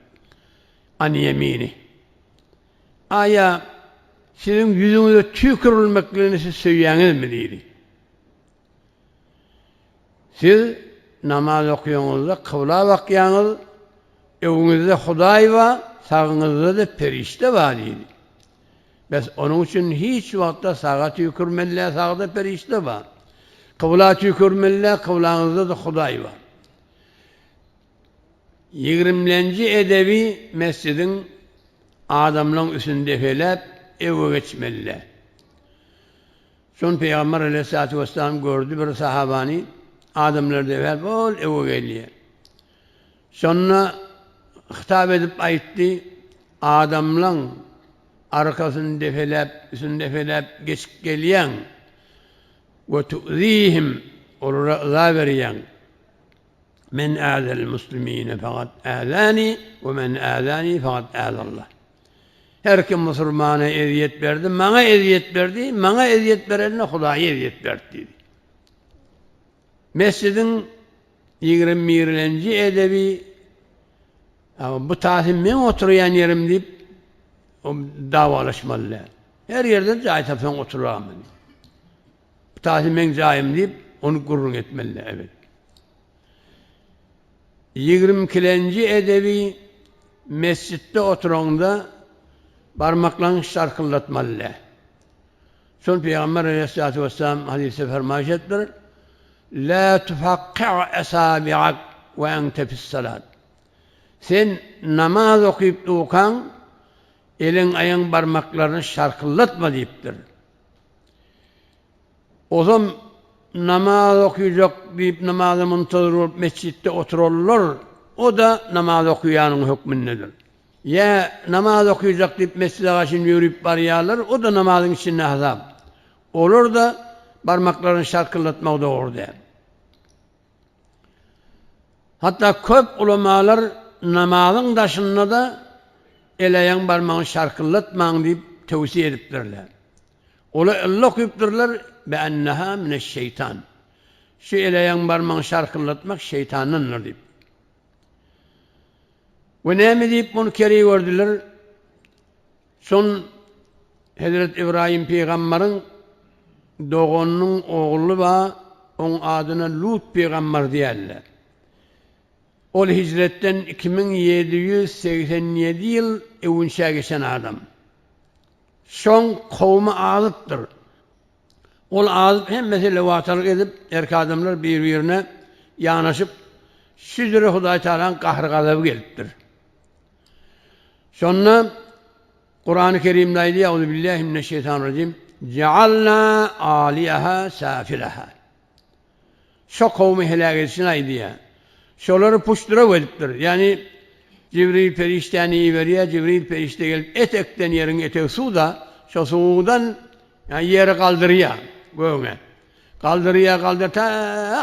an ýeminih. Aýa siziň ýüzüňize tüýkürilmekligini siz söýýäňizmi? diýdi. Siz namaz okaýaňyzda kybla bakýaňyz, öňüňizde Hudaý bar, sagyňyzda-da perişde bar diýdi. Bes, onuň üçin hiç wagtda saga tüýkürmeli däl, sagda perişde bar. Kybla tüýkürmeli däl, kyblaňyzda-da Hudaý bar. Ýigrimlenji edebi mesjidiň adamlaň üstüni depeläp, öwe geçmeli däl. Şony Pygamber aleýhissalatu wessalam gördi bir sahabany adamlar debäp ol öwe gelýär. Şonda hytap edip aýtdy, Adamlaň arkasyny depeläp, üstüni depeläp geçip gelýäň we tu'zihim olara yza berýäň. Men äzel muslimine fakat äzäni we men äzäni fakat äzallah. Her kim musulmana ezýet berdi, maňa ezýet berdi, maňa ezýet berenine Hudaý ezýet berdi diýdi. Mesjidiň 21-nji edebi bu tasy meň oturýan ýerim diýip dawalaşmaly däl. Her ýerden jaý tapsaň oturamaly. Bu tasy meň jaýym diýip ony gürrüň etmeli däl. Evet. 22-lenji edebi mesjitde oturaňda barmaklaryňy şarkyldatmaly däl. Şol Pygamber aleyhissalatu vesselam hadysda fermaýyş edipdir, La tufakki' esabi'ak we ente fis-salat. Sen namaz okyp durkaň, eliň aýaň barmaklaryny şarkyldatma diýipdir. Ozam namaz okyjak diýip namaza muntazyr bolup mesjitde oturanlar, o-da namaz okaýanyň hökmündedir. Ýa namaz okyjak diýip mesjide gaşyn ýörüp barýarlar, o-da namazyň içinde hasap. Olar-da barmaklaryny şarkyldatmagy dogry däl. Hatda köp ulamalar namazyň daşynda-da el-aýagyň barmagyny şarkyldatmaň diýip tewsiýe edipdirler. Olar ylla okypdyrlar, Bi-enneha mineş-şeýtan. Şu el-aýagyň barmagyny şarkyldatmak şeýtandandyr diýip. We näme diýip muny keri gördüler? Şon Hezret Ybraýym pygambaryň doganynyň ogly bar, oň adyna Lut pygambar diýerler. Ol hijretden 2787 ýyl öwünçä geçen adam. Şoň kowumy azypdyr. Ol azyp hemmesi lewatalyk edip, erkek adamlar bir-birine ýanaşyp, şu jüre Hudaý Tagalaň gahry-gazaby gelipdir. Şonda Kurany Kerimde aýdýar, Euzubillahi mineşşeýtanirrajim, Jealna aliýaha safilaha. Şo kowmy heläk edişini aýdýar. Şolary puşdura edipdir. Ýagny Jibril perişdäni iberýär, Jibril perişde gelip etekden ýeriň etegi suw-da, şo suwdan ýagny ýeri galdyrýar gögüňe. Galdyrýar, galdyr tä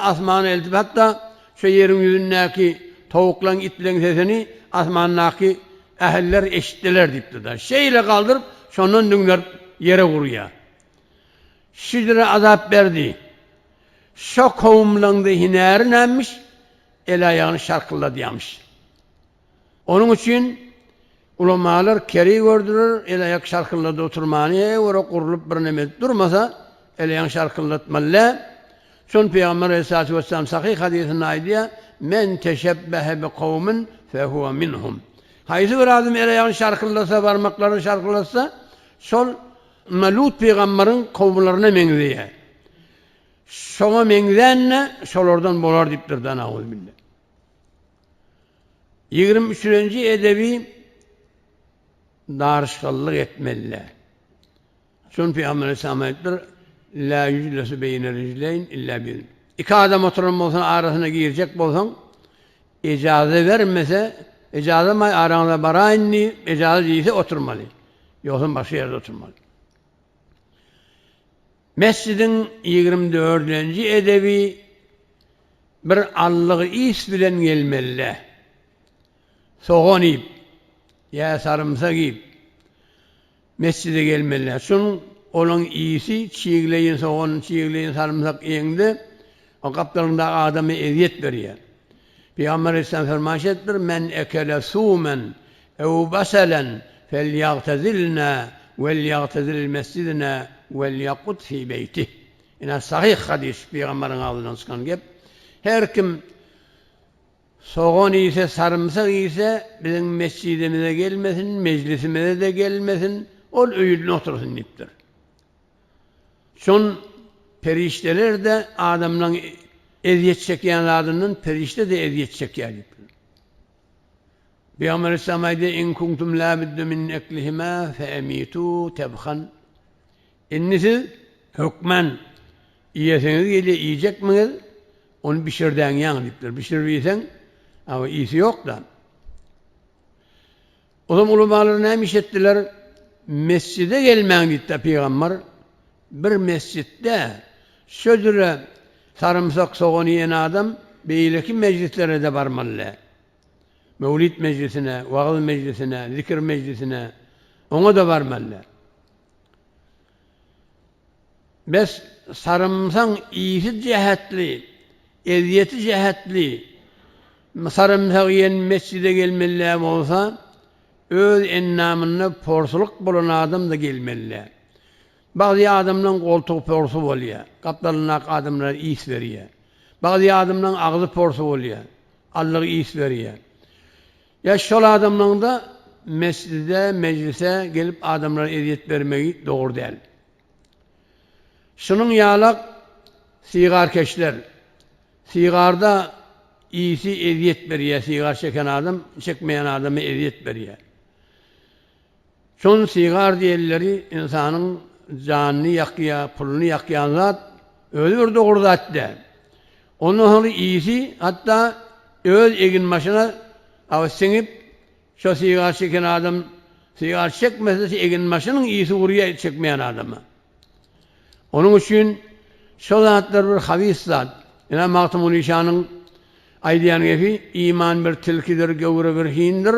asmana eltip hatda şo ýeriň ýüzündäki towuklaň, itleň sesini asmandaky ähliler eşitdiler diýipdir-de. Şeýle galdyryp, şondan düňderip ýere urýar. Şüdüre azap berdi. Şo kowumlaňda hinäri nämmiş, el-aýagyny şarkylladýamyş. Onuň üçin ulamalar keri gördüler, el-aýak şarkyllady oturmany, eger gurlup bir neme edip durmasa, el-aýagyny şarkyllatmaly däl. Şony Pygamber aleyhissalatu vesselam sahyh hadysynda aýdýar, Men teşebbehe bi kowmin fehuve minhum. Haýsy bir adam el-aýagyny şarkyllasa, barmaklaryny şarkyllatsa, şol Lut pygambaryň kowumlaryna meňzeýär. Şoňa meňzän-de şolardan bolar diýipdir-de, nauzubilla. 23-nji edebi daryşganlyk etmeli. Şony Pygamber Aleyhisselam aýdypdyr, La yujlesu beýne rijleýn illa bi Iki adam oturan bolsa arasyna girjek bolsaň, ejaza bermese, ejaza maý araňyza baraýyn diýip, ejaza diýse oturmaly. Ýogsam başga ýerde oturmaly. Mesjidiň 24-nji edebi bir allygy is bilen gelmeli. Sogan iýip, ýa sarymsak iýip, mesjide gelmeli. Şuň olaň isi çigleýin sogan, çigleýin sarymsak iýeňde, o gapdalyňdaky adama ezýet berýär. Pygamber aleyhisselam fermaýyş edipdir, Men ekele sumen ew baselen felýagtezilna welýagtezil mesjidina welýakut fi beýtih. Ine sahyh hadys pygamberiň agzyndan çykan gep. Her kim sogan iýse, sarymsak iýse, biziň mesjidimize gelmesin, mejlisimize-de gelmesin, ol öýünde otursyn diýipdir. Şon perişdeler-de adamlaň ezýet çekýän zadyndan perişde-de ezýet çekýär diýipdir. Pygamber Aleyhisselam aýdýar, In kuntum la budde min eklihima fe emitu tebhan. Indi siz hökman iýesiňiz gelýär, iýjekmiňiz, ony bişirdäňýäň diýipdir. Bişirip iýseň, awa ýygy ýok-da. Ozam ulamalar näme iş etdiler? Mesjide gelmäň diýipdir pygamber. Bir mesjitde şödüre sarymsak sogan iýen adam beýleki mejlislere-de barmaly däl. Mewlid mejlisine, wagyz mejlisine, zikir mejlisine. Oňa-da barmaly däl. Bes sarymsaň ysy jähetli, ezýeti jähetli, sarymsak iýen mesjide gelmeli däl bolsa, öz endamynda porsulyk bolan adam-da gelmeli däl. Bagzy adamlaň goltugy porsy bolýar, gapdalyndaky adamlara ys berýär. Bagzy adamlaň agzy porsy bolýar, allygy ys berýär. Ýa şol adamlaň-da mesjide, mejlise gelip adamlara ezýet bermegi dogry däl. Şunuň ýalak sigarkeşler, sigarda ysy ezýet berýär, sigar çeken adam çekmeýän adama ezýet berýär. Şol sigar diýenleri ynsanyň janyny ýakýar, puluny ýakýan zat, özi bir dogry zat däl. Ondan soňra ysy hatda öz eginbaşyna siňip, şo sigar çeken adam sigar çekmese eginbaşynyň ysy urýar çekmeýän adama. Onuň üçin şo zatlar bir habis zat. Ine Magtymguly şanyň aýdýan gepi, Iman bir tilkidir, göwre bir hindir.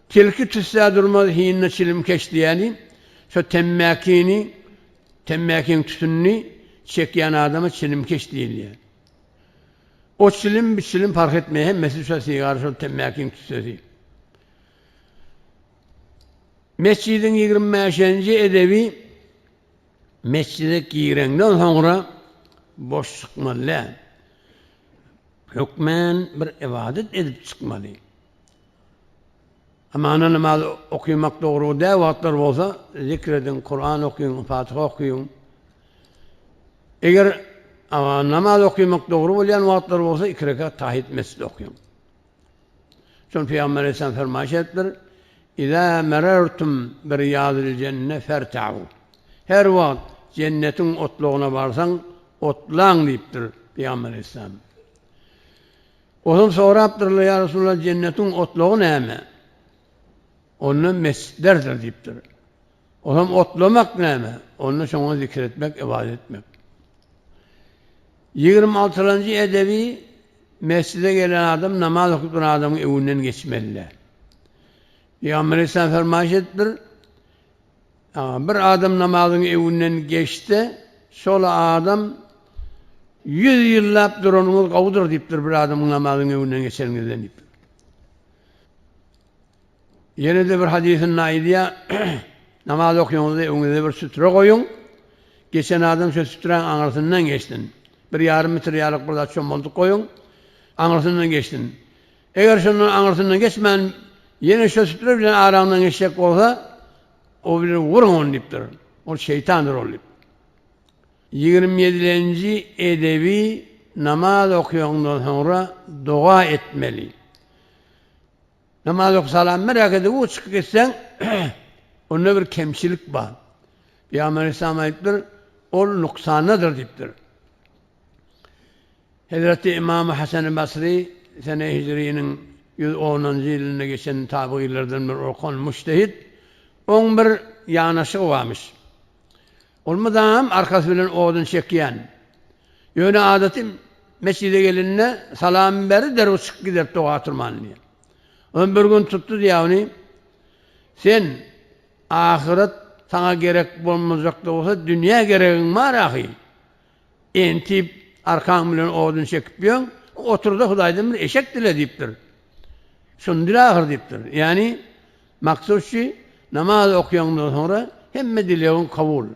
Tilki tüssä durmaz hinine çilimkeş diýýäni, şo temmäkini, temmäkiň tütünini çekýän adama çilimkeş diýilýär. O çilim, bi çilim parh etmeýär, hemmesi şo sigara, şol temmäkiň tüssesi. Mesjidiň 25-nji edebi mesjide gireňden soňra boş çykmaly däl. Hökmän bir ybadat edip çykmaly. Amana namaz okymak dogry däl wagtlar bolsa zikr ediň, Kuran okyň, Fatiha okyň. Eger namaz okymak dogry bolýan wagtlar bolsa iki rekat tahiýet mesjidi okyň. Şol Pygamber Aleyhisselam fermaýyş edipdir, Iza merertum bi riýazil jenne ferta'u. Her wagt jennetiň otlagyna barsaň, otlaň diýipdir Pygamber Aleyhisselam. Ozal sorapdyrlar, Ýa Resulallah, jennetiň otlagy näme? Onda mesjitlerdir diýipdir. Ozam otlamak näme? Onda şoňa zikir etmek, ybadat etmek. 26-njy edebi mesjide gelen adam namaz okyp duran adamyň öňünden geçmelidir. Pygamber Aleyhisselam fermaýyş edipdir, Bir adam namazyň öňünden geçse, şol adam ýüz ýyllap duranyňyz gowudyr diýipdir bir adamyň namazyň öňünden geçeniňizden diýipdir. Ýene-de bir hadysynda aýdýar, namaz okaýaňyzda öňüňizde bir sütre goýuň, geçen adam şo süträň aňyrsyndan geçsin. Bir ýarym metr ýalyk bir zat çommaldyk goýuň, aňyrsyndan geçsin. Eger şondan aňyrsyndan geçmän, ýene şo sütre bilen araňdan geçjek bolsa, o bilen wuruň ony diýipdir. Ol şeýtandyr ol diýip. 27-lenji edebi namaz okaýandan soňra doga etmeli. Namaz okyp salam beräkede u çykyp gitseň, onda bir kemçilik bar. Pygamber Aleyhisselam aýdypdyr, ol nuksandadyr diýipdir. Hezreti Ymamy Hasan-y Basry sene hijriniň 110-njy ýylynda geçen tabygylardan bir okan mujtehid, oň bir ýanaşygy barmyş. Ol mydam arkasy bilen odun çekýän. Ýöne adaty mesjide gelende salam beri derrew çykyp gider doga turman diýýär. Onam bir gün tutdy diýýär ony, Sen ahyret saňa gerek bolmajak-da bolsa dünýä geregiň bar ahy. Entip arkaň bilen odun çekip ýöň, otur-da Hudaýdan bir eşek dile diýipdir. Şuny dile ahyr diýipdir. Ýagny maksat şu, namaz okaýaňdan soňra hemme dilegiň kabul.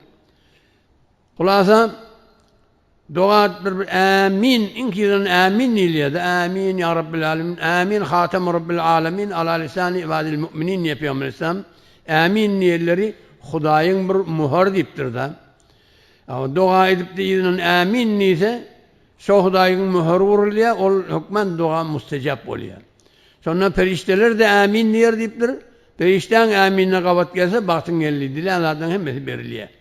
Hulasa doga bir bir ämin, iň tizden ämin diýilýär-de, ämin ýa Rabbil alemin, ämin hatem Rabbil alemin ala lisani ibadil mu'minin diýip Pygamber Aleyhisselam ämin diýenleri Hudaýyň bir muhary diýipdir-de. Doga edip-de yzyndan ämin diýse, şo Hudaýyň möhüri urulýar, ol hökman doga mustejap bolýar. Şonda perişdeler-de ämin diýer diýipdir. Perişdäň äminine gabat gelse, bagtyň geldi, dilän zadyň hemmesi berilýär.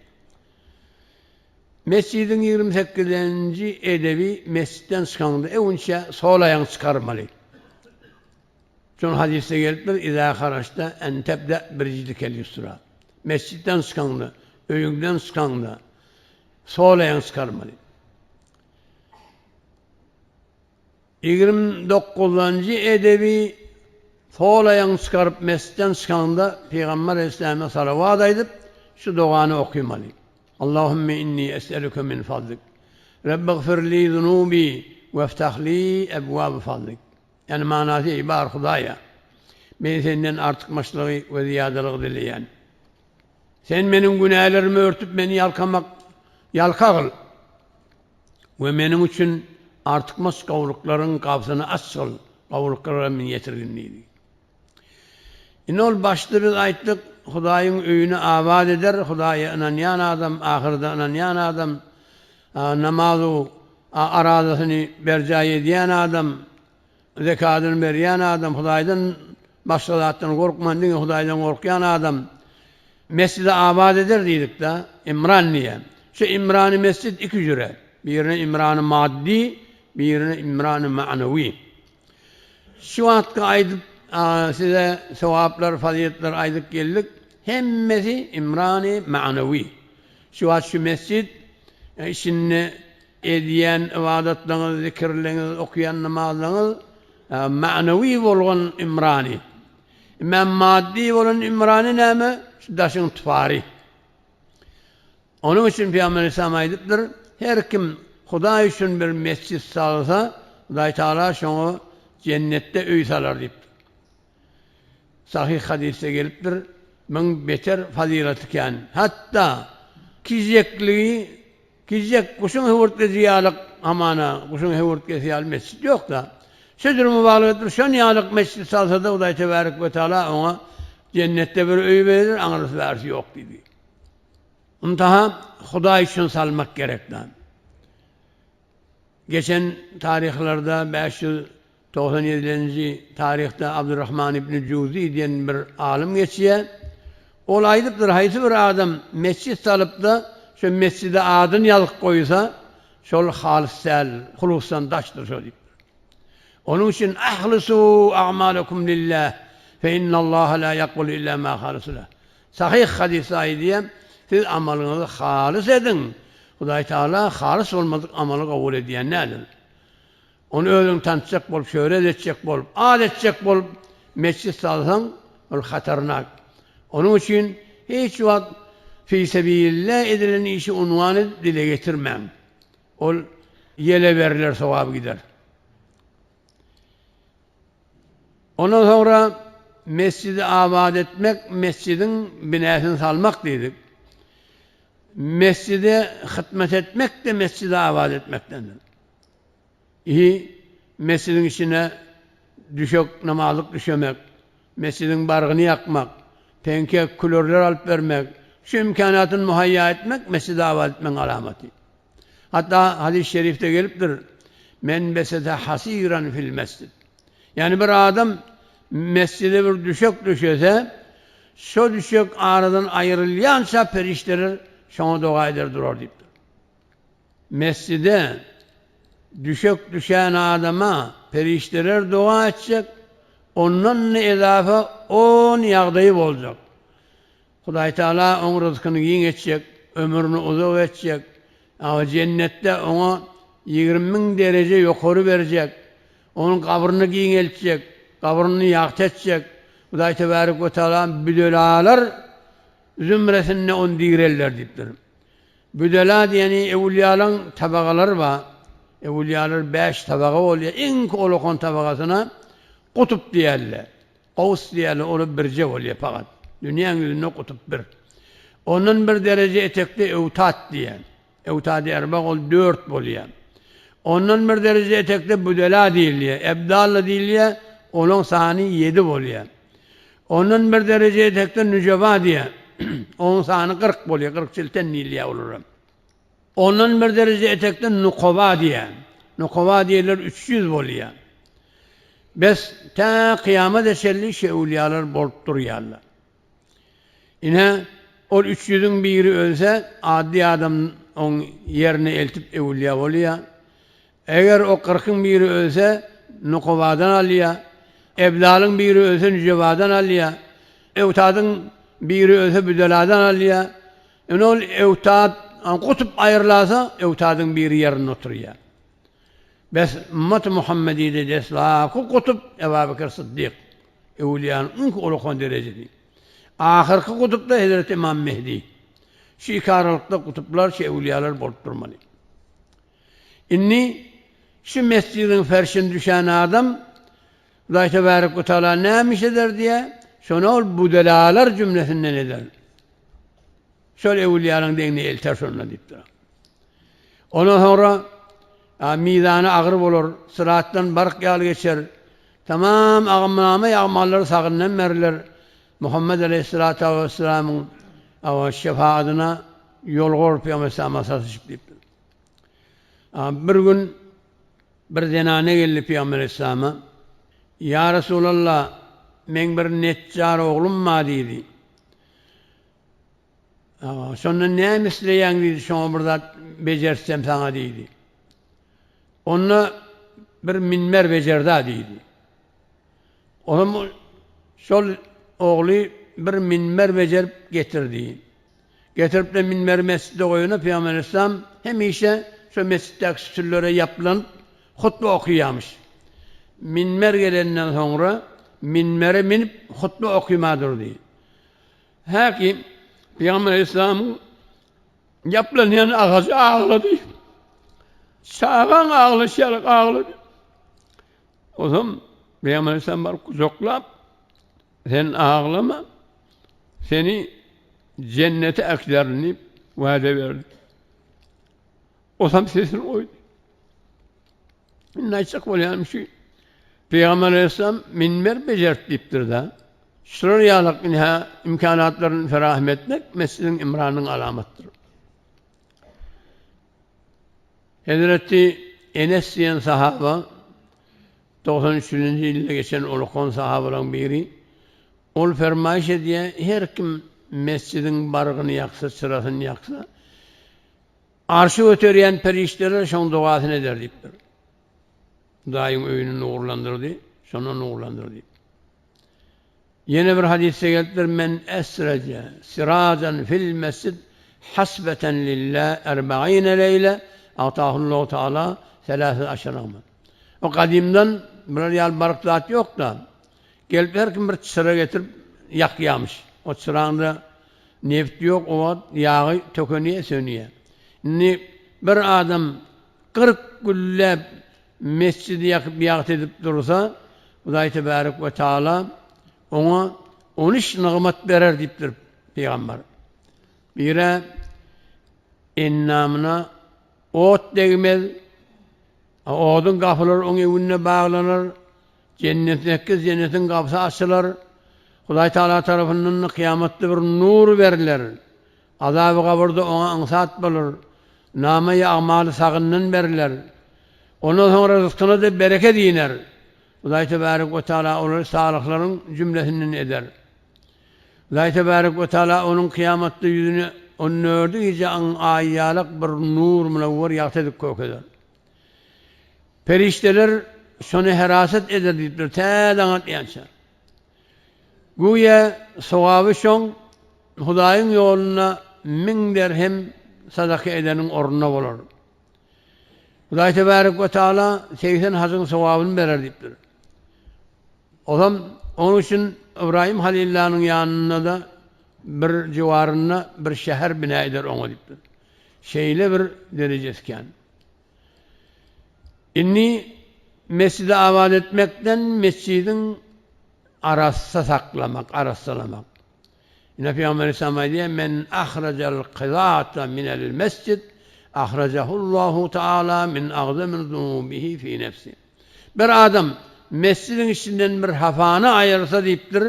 Mesjidiň 28-nji edebi mesjitden çykaňda öňünçä sol aýagyňy çykarmaly. Şol hadysda gelipdir, Izâ haraçta en tebde birijlikel ýusra. Mesjitden çykaňda, öýüňden çykaňda sol aýagyňy çykarmaly. 29-njy edebi. Sol aýagyňy çykaryp mesjitden çykaňda Pygamber Aleyhisselama salawat aýdyp, şu dogany okymaly. Allahümme inni es'eluke min fadlik. Rebbigfir li zunubi weftah li ebwabe fadlik. Ýagny manasy, Eý bar Hudaýa! Men Senden artykmaçlygy we zyýadalygy dileýän. Sen meniň günälerimi örtüp meni ýalkamak ýalkagyl we meniň üçin artykmaç gowulyklaryň gabsyny açgyl, gowulyklara meni ýetirgin diýdi. Indi ol başda biz aýtdyk, Hudaýyň öýüni abat eder, Hudaýa ynanýan adam, ahyrda ynanýan adam, namazu arazasyny berjaý edýän adam, zekadyny berýän adam, Hudaýdan başga zatdan gorkman, diňe Hudaýdan gorkýan adam mesjidi abat eder diýdik-de, Imran diýýär. Şu Imrany mesjit iki jüre. Birine Imrany maddy, birine Imrany ma'nawi. Şu wagtky aýdyp size sogaplar, fazyletler aýdyp geldik, hemmesi Imrany ma'nawi. Şu wagt şu mesjit içinde edýän ybadatlaryňyz, zikirleriňiz, okaýan namazlaryňyz ma'nawi bolgan imrany. Emma maddy bolan imrany näme? Şu daşyň tufary. Onuň üçin Pygamber Aleyhisselam aýdypdyr, Her kim Hudaý üçin bir mesjit salsa, Hudaý Tagala şoňa jennetde öý salar diýipdir. Sahyh hadysda gelipdir, Muň beter fazylaty kän. Hatda kijekligi, kijek guşuň höwürtgesi ýalyk, hamana, guşuň höwürtgesi ýaly mesjit ýok-da. Şedir mübalaga etdir, şon ýalyk mesjit salsa-da Hudaý tebarek we taala oňa jennetde bir öý berer, aňrysy-bärisi ýok diýdi. Yntaha Hudaý üçin salmak gerek-da. Geçen taryhlarda 597-nji taryhda Abdurrahman ibn Juzi diýen bir alym geçýär. Ol aýdypdyr, haýsy bir adam mesjit salyp-da, şo mesjide adyny ýazyp goýsa, şol halys däl, hulusdan daşdyr şo diýipdir. Onuň üçin Ahlisu a'malakum lillah, fe innallaha la yakbalu illa ma halasa lah. Sahyh hadysda aýdýar, Siz amalyňyzy halys ediň, Hudaý Tagala halys bolmadyk amaly kabul edýän däldir. Ony özüňi tanytjak bolup, şöhret etjek bolup, at etjek bolup mesjit salsaň, ol hatarnak. Onuň üçin hiç wagt fisebilla edilen işi unwan edip dile getirmäň. Ol ýele berler, sogaby gider. Ondan soňra mesjidi abat etmek, mesjidiň binäsini salmak diýdik. Mesjide hytmat etmek-de mesjidi abat etmekdendir. I mesjidiň içine düşek, namazlyk düşemek, mesjidiň bargyny ýakmak, peňke, külerler alyp bermek, şu imkanatyny muhaýýa etmek mesjidi abat etmegiň alamaty. Hatda hadys şerifde gelipdir, Men besete hasiran fil mesjid. Ýagny bir adam mesjide bir düşek düşese, şo düşek aradan aýrylýança perişdeler şoňa doga eder durar diýipdir. Mesjide düşek düşän adama perişdeler doga etjek, ondan-da ezafa on ýagdaýy boljak. Hudaýtagala oň ryzkyny giň etjek, ömrüni uzak etjek, a jennetde oňa 20 müň dereje ýokary berjek, onuň gabryny giňeltjek, gabryny ýagty etjek. Hudaý tebarek we taala büdelalar zümresinde ony direlder diýipdir. Büdela diýeni ewliýalaryň tabagalary bar. Ewliýalar bäş tabaga bolýar. Iň ulakan tabagasyna kutup diýerler. Gaws diýýärler, olar birje bolýar pagat. Dünýäň ýüzünde kutup bir. Ondan bir dereje etekde öwtat diýýär. Öwtady erbag ol dört bolýar. Ondan bir dereje etekde budela diýilýär, ebdalla diýilýär, olaň sany ýedi bolýar. Ondan bir dereje etekde nüjeba diýýär. Onuň sany 40 bolýar, 40 çilten diýilýär olara. Ondan bir dereje etekde Nukoba diýýär. Nukoba diýenler 300 bolýar. Bes, tä kyýamada çenli şewlýalar bolup durýarlar. Ine, ol üç ýüzüň biri ölse, addy adam oň ýerine eltip öwülýä bolýar. Eger o kyrkyň biri ölse, Nukobadan alýar. Ebdalyň biri ölse, Nüjebadan alýar. Öwtadyň biri ölse, Büdeladan alýar. Ine ol öwtad gutup aýrylasa, öwtadyň biri ýerinde oturýar. Bes, ümmet-i Muhammedide deslapky kutup Ebabekir Syddyk. Öwülýanyň iň ulakan derejesi. Ahyrky kutupda Hezreti Ymam Mehdi. Şu iki aralykda kutuplar, şu öwülýalar bolup durmaly. Indi şu mesjidiň ferşine düşen adam Hudaý Tebarek we Taala näme iş eder diýýär? Şony ol budelalar jümlesinden eder. Şol öwülýalaryň deňine elter şonda diýipdir. Ondan soňra mizany agyr bolar, syratdan bark ýaly geçer. Tamam agymnama ýagmallary sagyndan beriler. Muhammet aleýhissalatu wessalamyň şefaadyna ýolgar Pygamber aleyhissalama satyşyp diýipdir. Bir gün bir zenana geldi Pygamber aleyhissalama. Ýa Resulallah, meň bir neçjar oglum bar diýdi. Şondan näme isleýäň diýdi, şoňa bir zat bejertsem saňa diýdi. Onda bir minber bejerda diýdi. Olam şol ogly bir minber bejerip getirdi. Getirip-de minberi mesjide goýanda Pygamber aleyhisselam hemişe şo mesjitdäki sütünlere ýaplanyp hutba okaýarmyş. Minber gelenden soňra minbere minip hutba okyma durdy. Häki, Pygamber aleyhisselamyň ýaplanýan agajy aglady. Çagaň aglaşy ýaly aglady. Ozam Pygamber aleyhisselam baryp gujaklap, Sen aglama, seni jennete äkiderin diýip wada berdi. Ozam sesini goýdy. Indi aýtjak bolýanym şu, Pygamber aleyhisselam minber bejert diýipdir-de. Şular ýaly ynha imkanatlaryny ferahym etmek mesjidiň imranynyň alamatydyr. Hezreti Enes diýen sahaba 93-nji ýylda geçen ulukan sahabalaryň biri. Ol fermaýyş edýär, her kim mesjidiň bargyny ýaksa, çyrasyny ýaksa, Arşy göterýän perişdeler şoň dogasyny eder diýipdir. Hudaýyň öýüni nurlandyrdy, şonda nurlandyr diýip. Ýene bir hadysda gelipdir, Men esreje sirajan fil mesjid hasbeten lillah erbaine leýle atahullahu taala selase aşara nygmet. O gadymdan bular ýaly baryp zat ýok-da. Gelip her kim bir çyra getirip ýakýarmyş. O çyraň-da Neft ýok o wagt ýagy tökenýä sönýä. Indi bir adam 40 günläp mesjidi ýakyp ýagty edip dursa Hudaý tebarek we taala oňa on üç nygmat berer diýipdir pygamber. Birä endamyna ot degmez, oduň gapylary oň öwünde baglanar, Jennetdäki jennetiň gapysy açylar. Hudaý Tagala tarapyndan-da kyýamatda bir nur berler. Azaby gabyrda oňa aňsat bolar. Namaýy agmaly sagyndan berler. Ondan soňra ryskyna-da bereket iner. Hudaý Tebärek we Tagala olary salyhlaryň jümlesinden eder. Hudaý Tebärek we Tagala onuň kyýamatda ýüzüni on dördi gije aň aý ýalak bir nur munawwer ýagty edip kökezer. Perişdeler şony heraset eder diýipdir, tä daň atýança. Güýä sogaby şoň Hudaýyň ýolunda müň derhem sadaka edeniň ornuna bolar. Hudaý tebarek we taala 80 hajyň sogabyny berer diýipdir. Ozam onuň üçin Ybraýym Halillanyň ýanynda-da bir jiwarynda bir şäher bina eder oňa diýipdir. Şeýle bir derejesi kän. Indi mesjidi abat etmekden mesjidiň arassa saklamak, arassalamak. Ine Pygamber Aleyhisselam aýdýar, Men ahrajal kyzata minel mesjid, ahrajahullahu taala min agzami zunubihi fi nefsi. Bir adam mesjidiň içinden bir hafany aýyrsa diýipdir,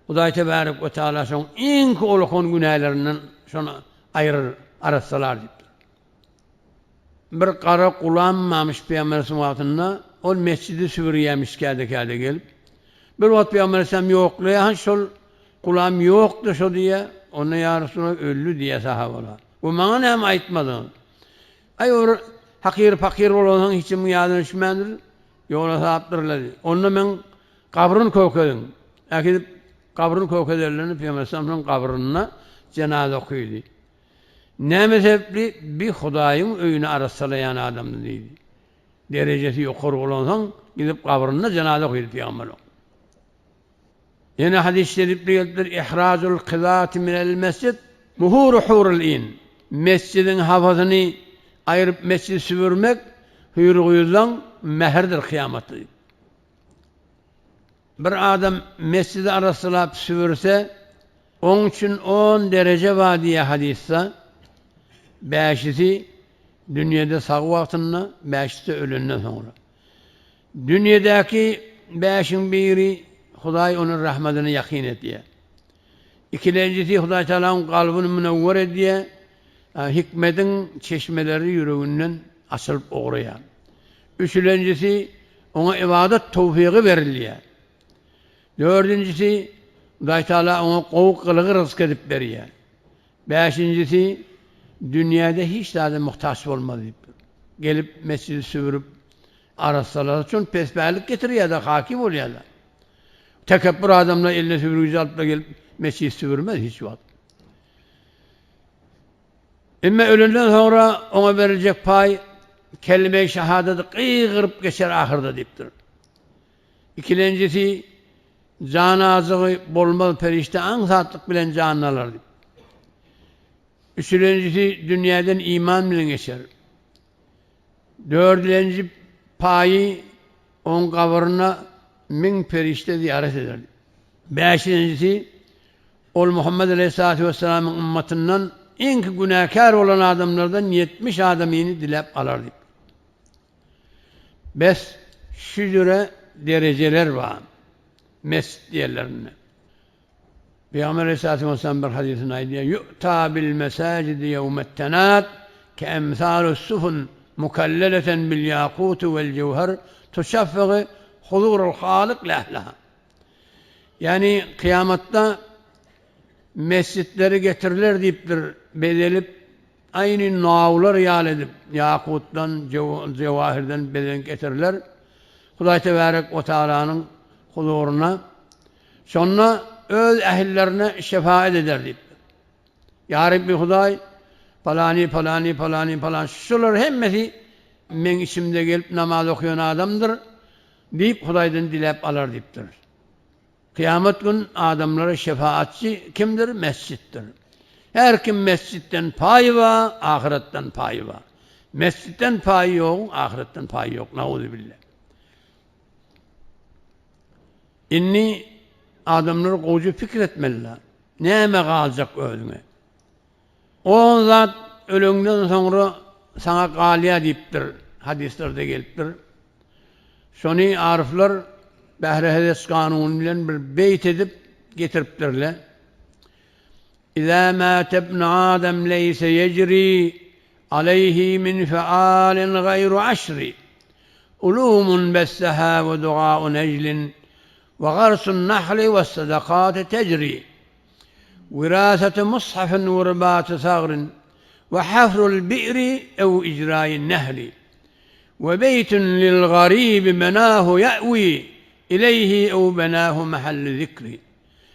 Hudaý tebarek we taala şoň iň uly günälerinden şony aýyrar, arassalar diýipdir. Bir gara gulam barmyş Pygamber aleyhisselam wagtynda, ol mesjidi süpürýärmiş käde-käde gelip. Bir wagt Pygamber aleyhisselam ýoklaýar, şol gulam ýokdy şo diýýär. Onda ýa Resulallah öldi diýýär sahabalar. Bu maňa näme aýtmadyňyz? Aý bir hakyr pakyr bolansoň hiç kimiň ýadyna düşmändir. Ýola salypdyrlar diýdi. Onda meň gabryny kökediň. Äkidip gabryny kökederlerini Pygamber aleyhisselam gabrynda jenaza okydy. Näme sebäpli bi Hudaýyň öýüni arassalaýan adamdy diýdi. Derejesi ýokary bolansoň, gidip gabrynda janaza okydy pygamber. Ýene hadys şerifde gelipdir, Ihrajul kizati minel mesjid muhuru hurul in. Mesjidiň hapasyny aýryp mesjidi süpürmek hüýr-gyzlaň mähridir kyýamatda diýip. Bir adam mesjidi arassalap süpürse, oň üçin on dereje bar diýýär hadysda. Bäşisi dünýede sag wagtynda, bäşisi-de ölenden soňra. Dünýedäki bäşiň biri Hudaý ony rahmadyna ýakyn edýär. Ikilenjisi Hudaý Tagalaň kalbyny münewwer edýär, hikmediň çeşmeleri ýüreginden açylyp ugraýar. Üçülenjisi oňa ybadat towfygy berilýär. Dördünjisi Hudaý Tagala oňa gowy gylygy ryzk edip berýär. Bäşinjisi dünýäde hiç zada muhtaç bolmaz diýipdir. Gelip mesjidi süpürip arassalasa üçin pespälik getirýär-de, haki bolýar-da. Tekepbür adamlar eline süpürgiji alyp-da gelip mesjidi süpürmez hiç wagt. Emma ölenden soňra oňa beriljek paý kelime-i şahadady gygyryp geçer ahyrda diýipdir. Ikilenjisi jan azygy bolmaz perişde aňsatlyk bilen janyny alar diýip. Üçülenjisi dünýäden iman bilen geçer. Dördülenji paýy oň gabyryna müň perişde zyýarat eder. Bäşilenjisi ol Muhammet aleýhissalatu wessalamyň ymmatyndan iňki günäkär bolan adamlardan 70 adamyny diläp alar diýip. Bes şu jüre derejeler bar mesjit ýerlerinde. Pygamber aleyhissalatu vesselam bir hadysynda aýdýar, Yu'ta bil mesajidi ýewmet tenat ke emsalus sufun mukalleleten bil ýakuti wel jewher tuşaffygy huzurul halyk li ehliha. Ýagny kyýamatda mesjitleri getiriler diýipdir, bezelip Aýny nawlar ýaly edip, ýakutdan, jewahirden bezeň getiriler. Hudaý Tebärek we Tagalanyň huzuryna. Şonda öz ähillerine şefaat eder diýipdir. Ýa Rabbi Hudaý, palany, palany, palany, palany, şular hemmesi meň içimde gelip namaz okaýan adamdyr diýip Hudaýdan diläp alar diýipdir. Kyýamat gün adamlara şefaatçy kimdir? Mesjitdir. Her kim mesjitden paýy bar, ahyretden paýy bar. Mesjitden paýy ýoguň ahyretden paýy ýok. Nauzubilla. Indi adamlar gowja pikir etmeliler. Näme galjak özüňe? On zat öleňden soňra saňa galýar diýipdir, hadyslarda gelipdir. Şony aryflar Bähre Hedes kanuny bilen bir beýt edip getiripdirler. Iza mate ibn Adam leýse ýejri aleýhi min fealin gaýru aşri ulumun besseha we dugaun ejlin we garsun nahli we sadakati tejri Wirasety mushafyn we ribaty sagrin we hafrul bi'ri ew ijraýy nehri we beýtun lil garibi benahu ýa'wi ileýhi ew benahu mahallu zikri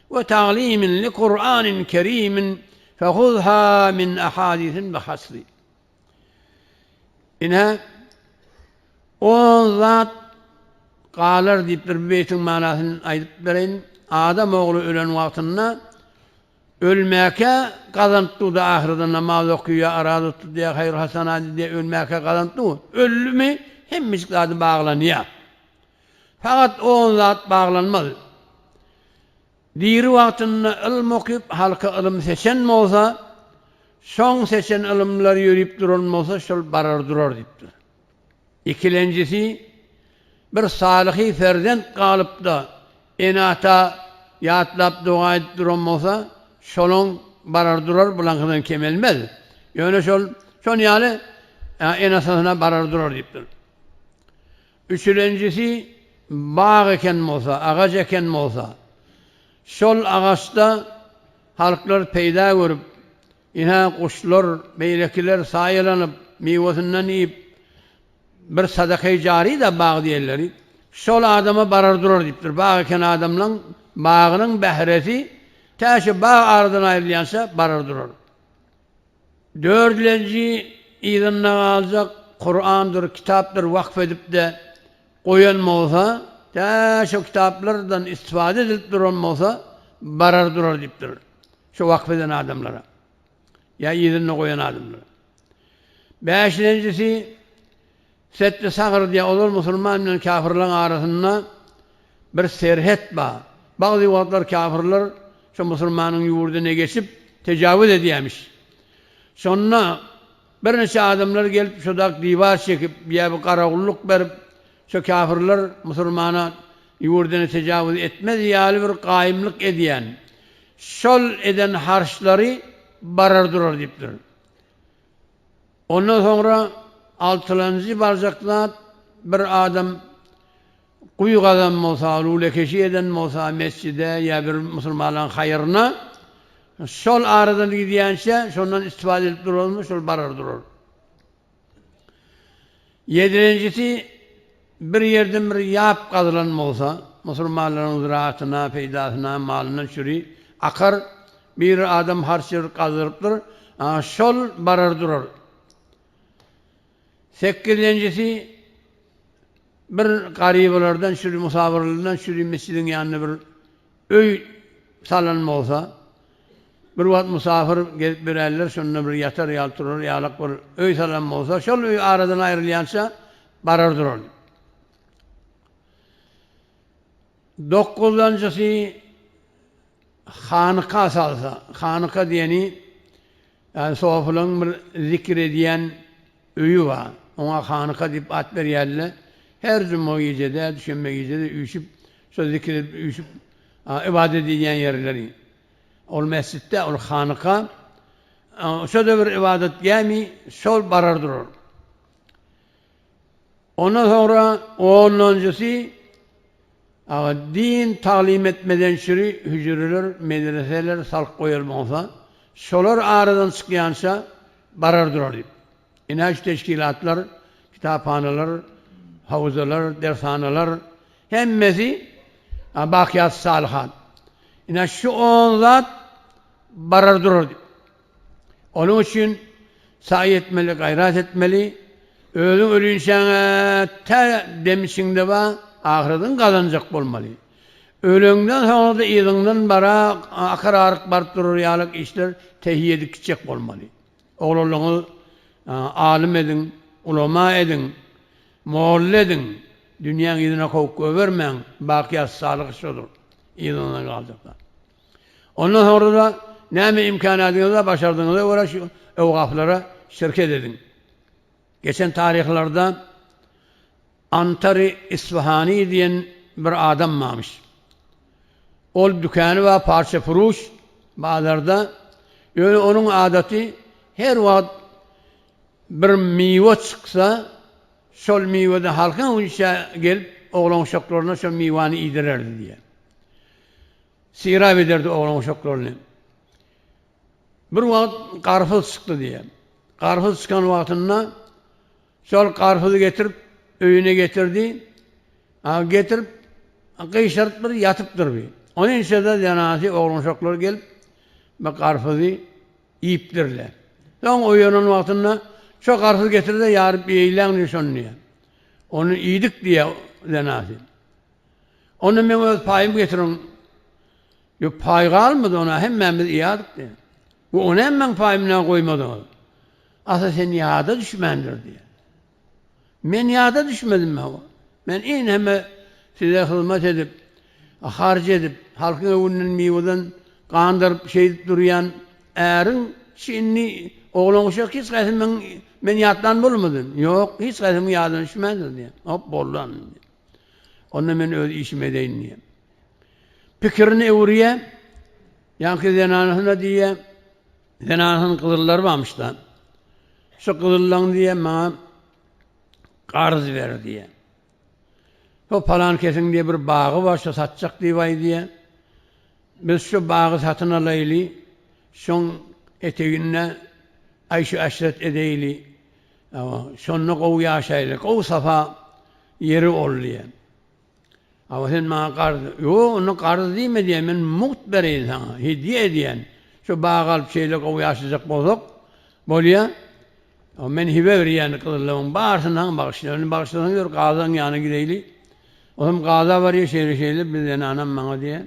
we taglimin li Kur'anin kerimin fehuzha min ahadisin bi hasri. Ine, on zat galar diýipdir, bu beýtiň manysyny aýdyp bereýin. Adam ogly ölen wagtynda ölmäkä gazanyp durdy ahyrda namaz okyýar, araza tutýar, haýyr-hasanat edýär, ölmäkä gazanyp dur. Öldümi, hemmejik zady baglanýar. Fakat on zat baglanmaz. Diri wagtynda ylym okyp, halka ylym seçen bolsa, şoň seçen ylymlary ýörüp duran bolsa, şol barar durar diýipdir. Ikilenjisi, bir salyhy perzent galyp-da, ene-ata ýatlap doga edip duran bolsa, şolaň barar durar, bulaňkydan kemelmez. Ýöne şol, şon ýaly ene-atasyna barar durar diýipdir. Üçülenjisi bag eken bolsa, agaç eken bolsa, şol agaçda halklar peýda görüp, ine, guşlar, beýlekiler saýalanyp, miwesinden iýip, bir sadakaýy jary-da bag diýenleri, şol adama barar durar diýipdir. Bag eken adamlaň bagynyň bähresi tä şu bag aradan aýrylýança barar durar. Dördülenji yzynda galjak Kurandyr, kitapdyr wakf edip-de goýan bolsa, Tä şo kitaplardan istifade edilip duran bolsa, barar durar diýipdir. Şo wakf eden adamlara. Ýa yzynda goýan adamlara. Bäşinjisi Setdi Sagr diýýär, ozal musulman bilen kafirleriň arasynda bir serhet bar. Bagzy wagtlar kafirler şo musulmanyň ýurduna geçip tejawüz edýärmiş. Şonda birniçe adamlar gelip şodak diwar çekip ýa bir garawullyk berip şo kafirler musulmana ýurduna tejawüz etmez ýaly bir gaýymlyk edýän. Şol eden harçlary barar durar diýipdir. Ondan soňra altylanjy barjak zat bir adam guýy gazan bolsa, lulekeşi eden bolsa mesjide ýa bir musulmanlaryň haýryna şol aradan gidýänçä şondan istifade edip durarmy şol barar durar. Ýedilenjisi bir ýerden bir ýap gazylan bolsa, musulmanlaryň zyraatyna, peýdasyna, malyna çüri akar, bir adam harç ýer gazdyrypdyr, şol barar durar. Sekizlenjisi bir garybalardan çüri, musawyrlardan çüri mesjidiň ýanynda bir öý salan bolsa, bir wagt musafir gezip ýörärler, şonda bir ýatar ýaly, turar ýalak bir öý salan bolsa, şol öý aradan aýrylýança barar durar. Dokuzanjysy hanyka salsa, hanyka diýeni, ýagny sofylaryň bir zikir edýän öýi bar. Oňa hanyka diýip at berýärler. Her juma gijede, düşenbe gijede üýşüp, şo zikir edip üýşüp, ybadat edýän ýerleri. Ol mesjitde, ol hanyka. Şo-da bir ybadatgämi, şol barar durar. Ondan soňra onunjysy, din taglym etmeden çüri hüjreler, medreseler salyp goýaly bolsa, şolar aradan çykýança barar durar diýip. Ine şu teşkilatlar, kitaphanalar, howzalar, dershanalar hemmesi bakyýat-y salyhat. Ine şu on zat barar durar diýip. Onuň üçin saý etmeli, gaýrat etmeli. Özüň ölinçäňe tä dem içiňde bar, ahyratyňy gazanjak bolmaly. Öleňden soňra-da yzyňdan bara akar aryk baryp durar ýalyk işler tehiýe edip gitjek bolmaly. Oglanlaryňyzy alym ediň, ulama ediň, molla ediň, dünýäň yzyna kowup goýbermäň, bakyýat salyh şodur, yzyňyzdan galjak zat. Ondan soňra-da näme imkanatyňyz bar, başardygyňyza görä şu ewgaflara şirket ediň. Geçen taryhlarda Antary Isfahany diýen bir adam barmyş. Ol dükany bar parça furuş bazarda. Ýöne onuň adaty her wagt bir miwe çyksa, şol miweden halkyň öňünçä gelip oglan-uşaklaryna şol miwäni iýdirerdi diýýär. Sirap ederdi oglan-uşaklaryny. Bir wagt garpyz çykdy diýýär. Garpyz çykan wagtynda şol garpyzy getirip öýüne getirdi. Getirip gyşaryp bir ýatypdyr bir. Onynça-da zenasy oglan-uşaklary gelip bu garpyzy iýipdirler. Soň oýanan wagtynda şo garpyzy getir-de ýaryp iýeýläň diýip şony diýýär. Ony iýdik diýýär zenasy. Onda meň öz paýymy getiriň. Ýok, paý galmady, ony hemmämiz iýýärdik diýýär. We ony hem meň paýymy näme goýmadyňyz? Asa sen ýada düşmändir diýýär. Men ýada düşmedim hawa. Men inheme size hyzmat edip, harç edip, halkyň öňünden miweden gandyryp şeýdip durýan äriň şindi oglan-uşak hiç haýsy meň men ýatlan bolmady. Ýok, hiç haýsymyň ýadyna düşmändir diýýär. Hop, boldy indi. Onda men öz işimi edeýin diýýär. Pikirini öwürýär. Ýaňky zenanasyna diýýär. Zenanasynyň gyzyllary barmyş-da. Şu gyzyllaryňy diýýär, maňa karz ber diýýär. Şo palan kesiň diýýär, bir bagy bar, şo satjak diýip aýdýar. Biz şu bagy satyn alaýly, şoň eteginde aýşu-eşret edeýli. Şonda gowy ýaşaýly, gowy sapa ýeri ol diýýär. Awa sen maňa karz, ýok, onda karz diýme diýýär, men mugt bereýin saňa, hedýe edýän. Şu bagy alyp şeýle gowy ýaşajak bolsak, bolýa. Men hibe berýän gyzyllamyň barysyny saňa bagyşlaýan. Indi bagyşlasaň ýör, gazaň ýanyna gideýli. Olam gaza barýar şeýle-şeýle bir zenanam maňa diýýär,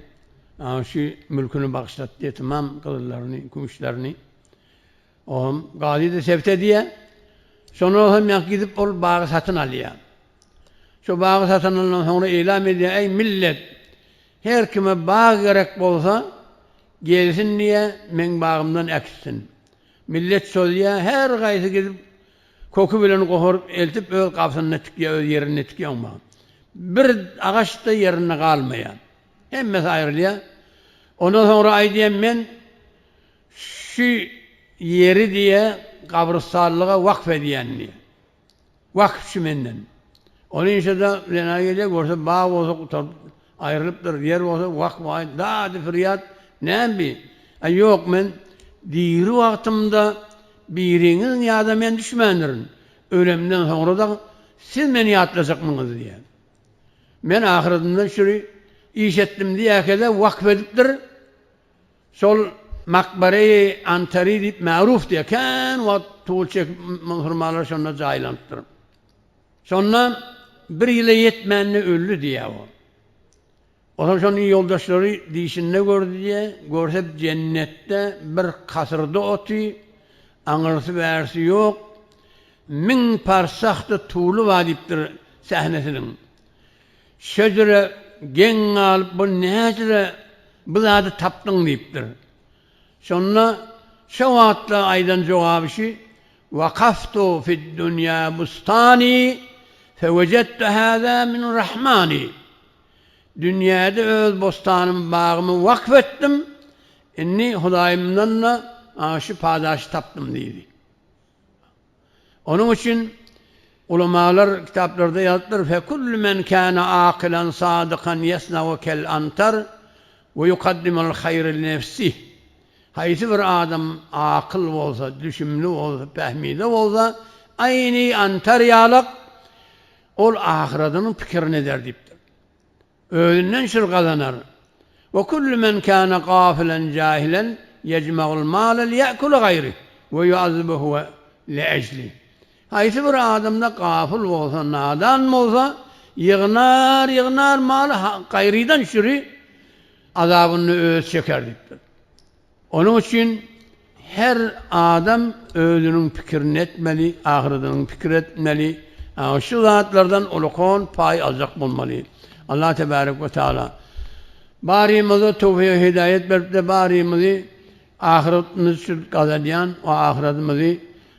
şu mülküni bagyşlat diýýär, tamam gyzyllaryny, kümüşlerini. Olam gazy-da sebte diýýär. Şondan hem ýa gidip ol bagy satyn alýar. Şo bagy satyn alandan soňra eýlam edýär, Eý millet, her kime bag gerek bolsa, gelsin diýýär, meň bagymdan äkitsin. Millet çozýar, her gaýsy gidip köki bilen goparyp eltip öz gabsynda tikýär, öz ýerinde tikýär oň bagyny. Bir agaç-da ýerinde galmaýar. Hemmesi aýrylýar. Ondan soňra aýdýar, men şu ýeri diýýär, gabrystanlyga wakf edýän diýýär. Wakf şu menden. Ony inşada zena gelýär, görse bag bolsa gutaryp aýrylypdyr, ýer bolsa wah waý, dady-perýat, näme bi? Aý ýok, men diri wagtymda biriňiziň ýada men düşmändirin, ölemden soňra dagy siz meni ýatlajakmyňyz diýýär. Men ahyretinde şuny iş etdim diýäkede wakf edipdir. Şol Makbare-i Antari diýip maruf diýýär. Kän wagt tul çekip musurmanlar şonda jaýlanypdyr. Şonda bir ýyla ýetmände öldi diýýär o. Onsoň şonuň ýoldaşlary dişinde gördi diýýär. Görse jennetde bir kasyrda oty, aňyrsy-bärsi ýok. Müň parsahda tuly bar diýipdir sähnesiniň. Şejere geň galyp bu näjere bu zady tapdyň diýipdir. Şonda şo wagtda aýdan jogaby şü, Wakaftu fid-dunýa bustani, fewejedtu hâzâ min Rahmani. Dünýäde öz bostanymy, bagymy wakf etdim, indi Hudaýymdan-da maňa şu padaşy tapdym diýdi. Onuň üçin ulamalar kitaplarda ýazypdyr, Fekullu men kana akylan sadykan ýesnau kel antar we yukaddimul haýra li nefsih. Haýsy bir adam akyl bolsa, düşümli bolsa, pähmide bolsa, aýny antar ýalak ol ahyradynyň pikirini eder diýipdir. Özünden şir gazanar. We kullu men kana gafilen jahilen yecma'ul mala liye'kule gaýrih we yu'azzibu huwe li'ejlih. Haýsy bir adamda gafyl bolsa, nadan bolsa, ýygnar, ýygnar maly gaýrydan şiri azabyny özi çeker diýipdir. Onuň üçin her adam özüniň pikirini etmeli, ahyretiniň pikir etmeli, şu zatlardan ulukan paý aljak bolmaly. Allah tebarek we taala barymyza towfyk hidaýat beripde barymyzy ahyretimiz üçin gazanýan we ahyretimizi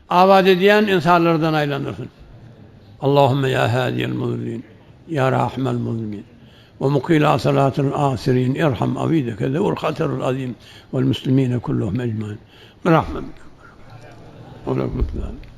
abat edýän ynsanlardan aýlandyrsyn. Allahümme ýa hadiýel muzlin, ýa rahimel muzlimin, we mukil asalatil asirin, irham abideke zewil hataril azim, wel muslimine kulluhum ecmain. Bi rahmetike. Aleýkum salam.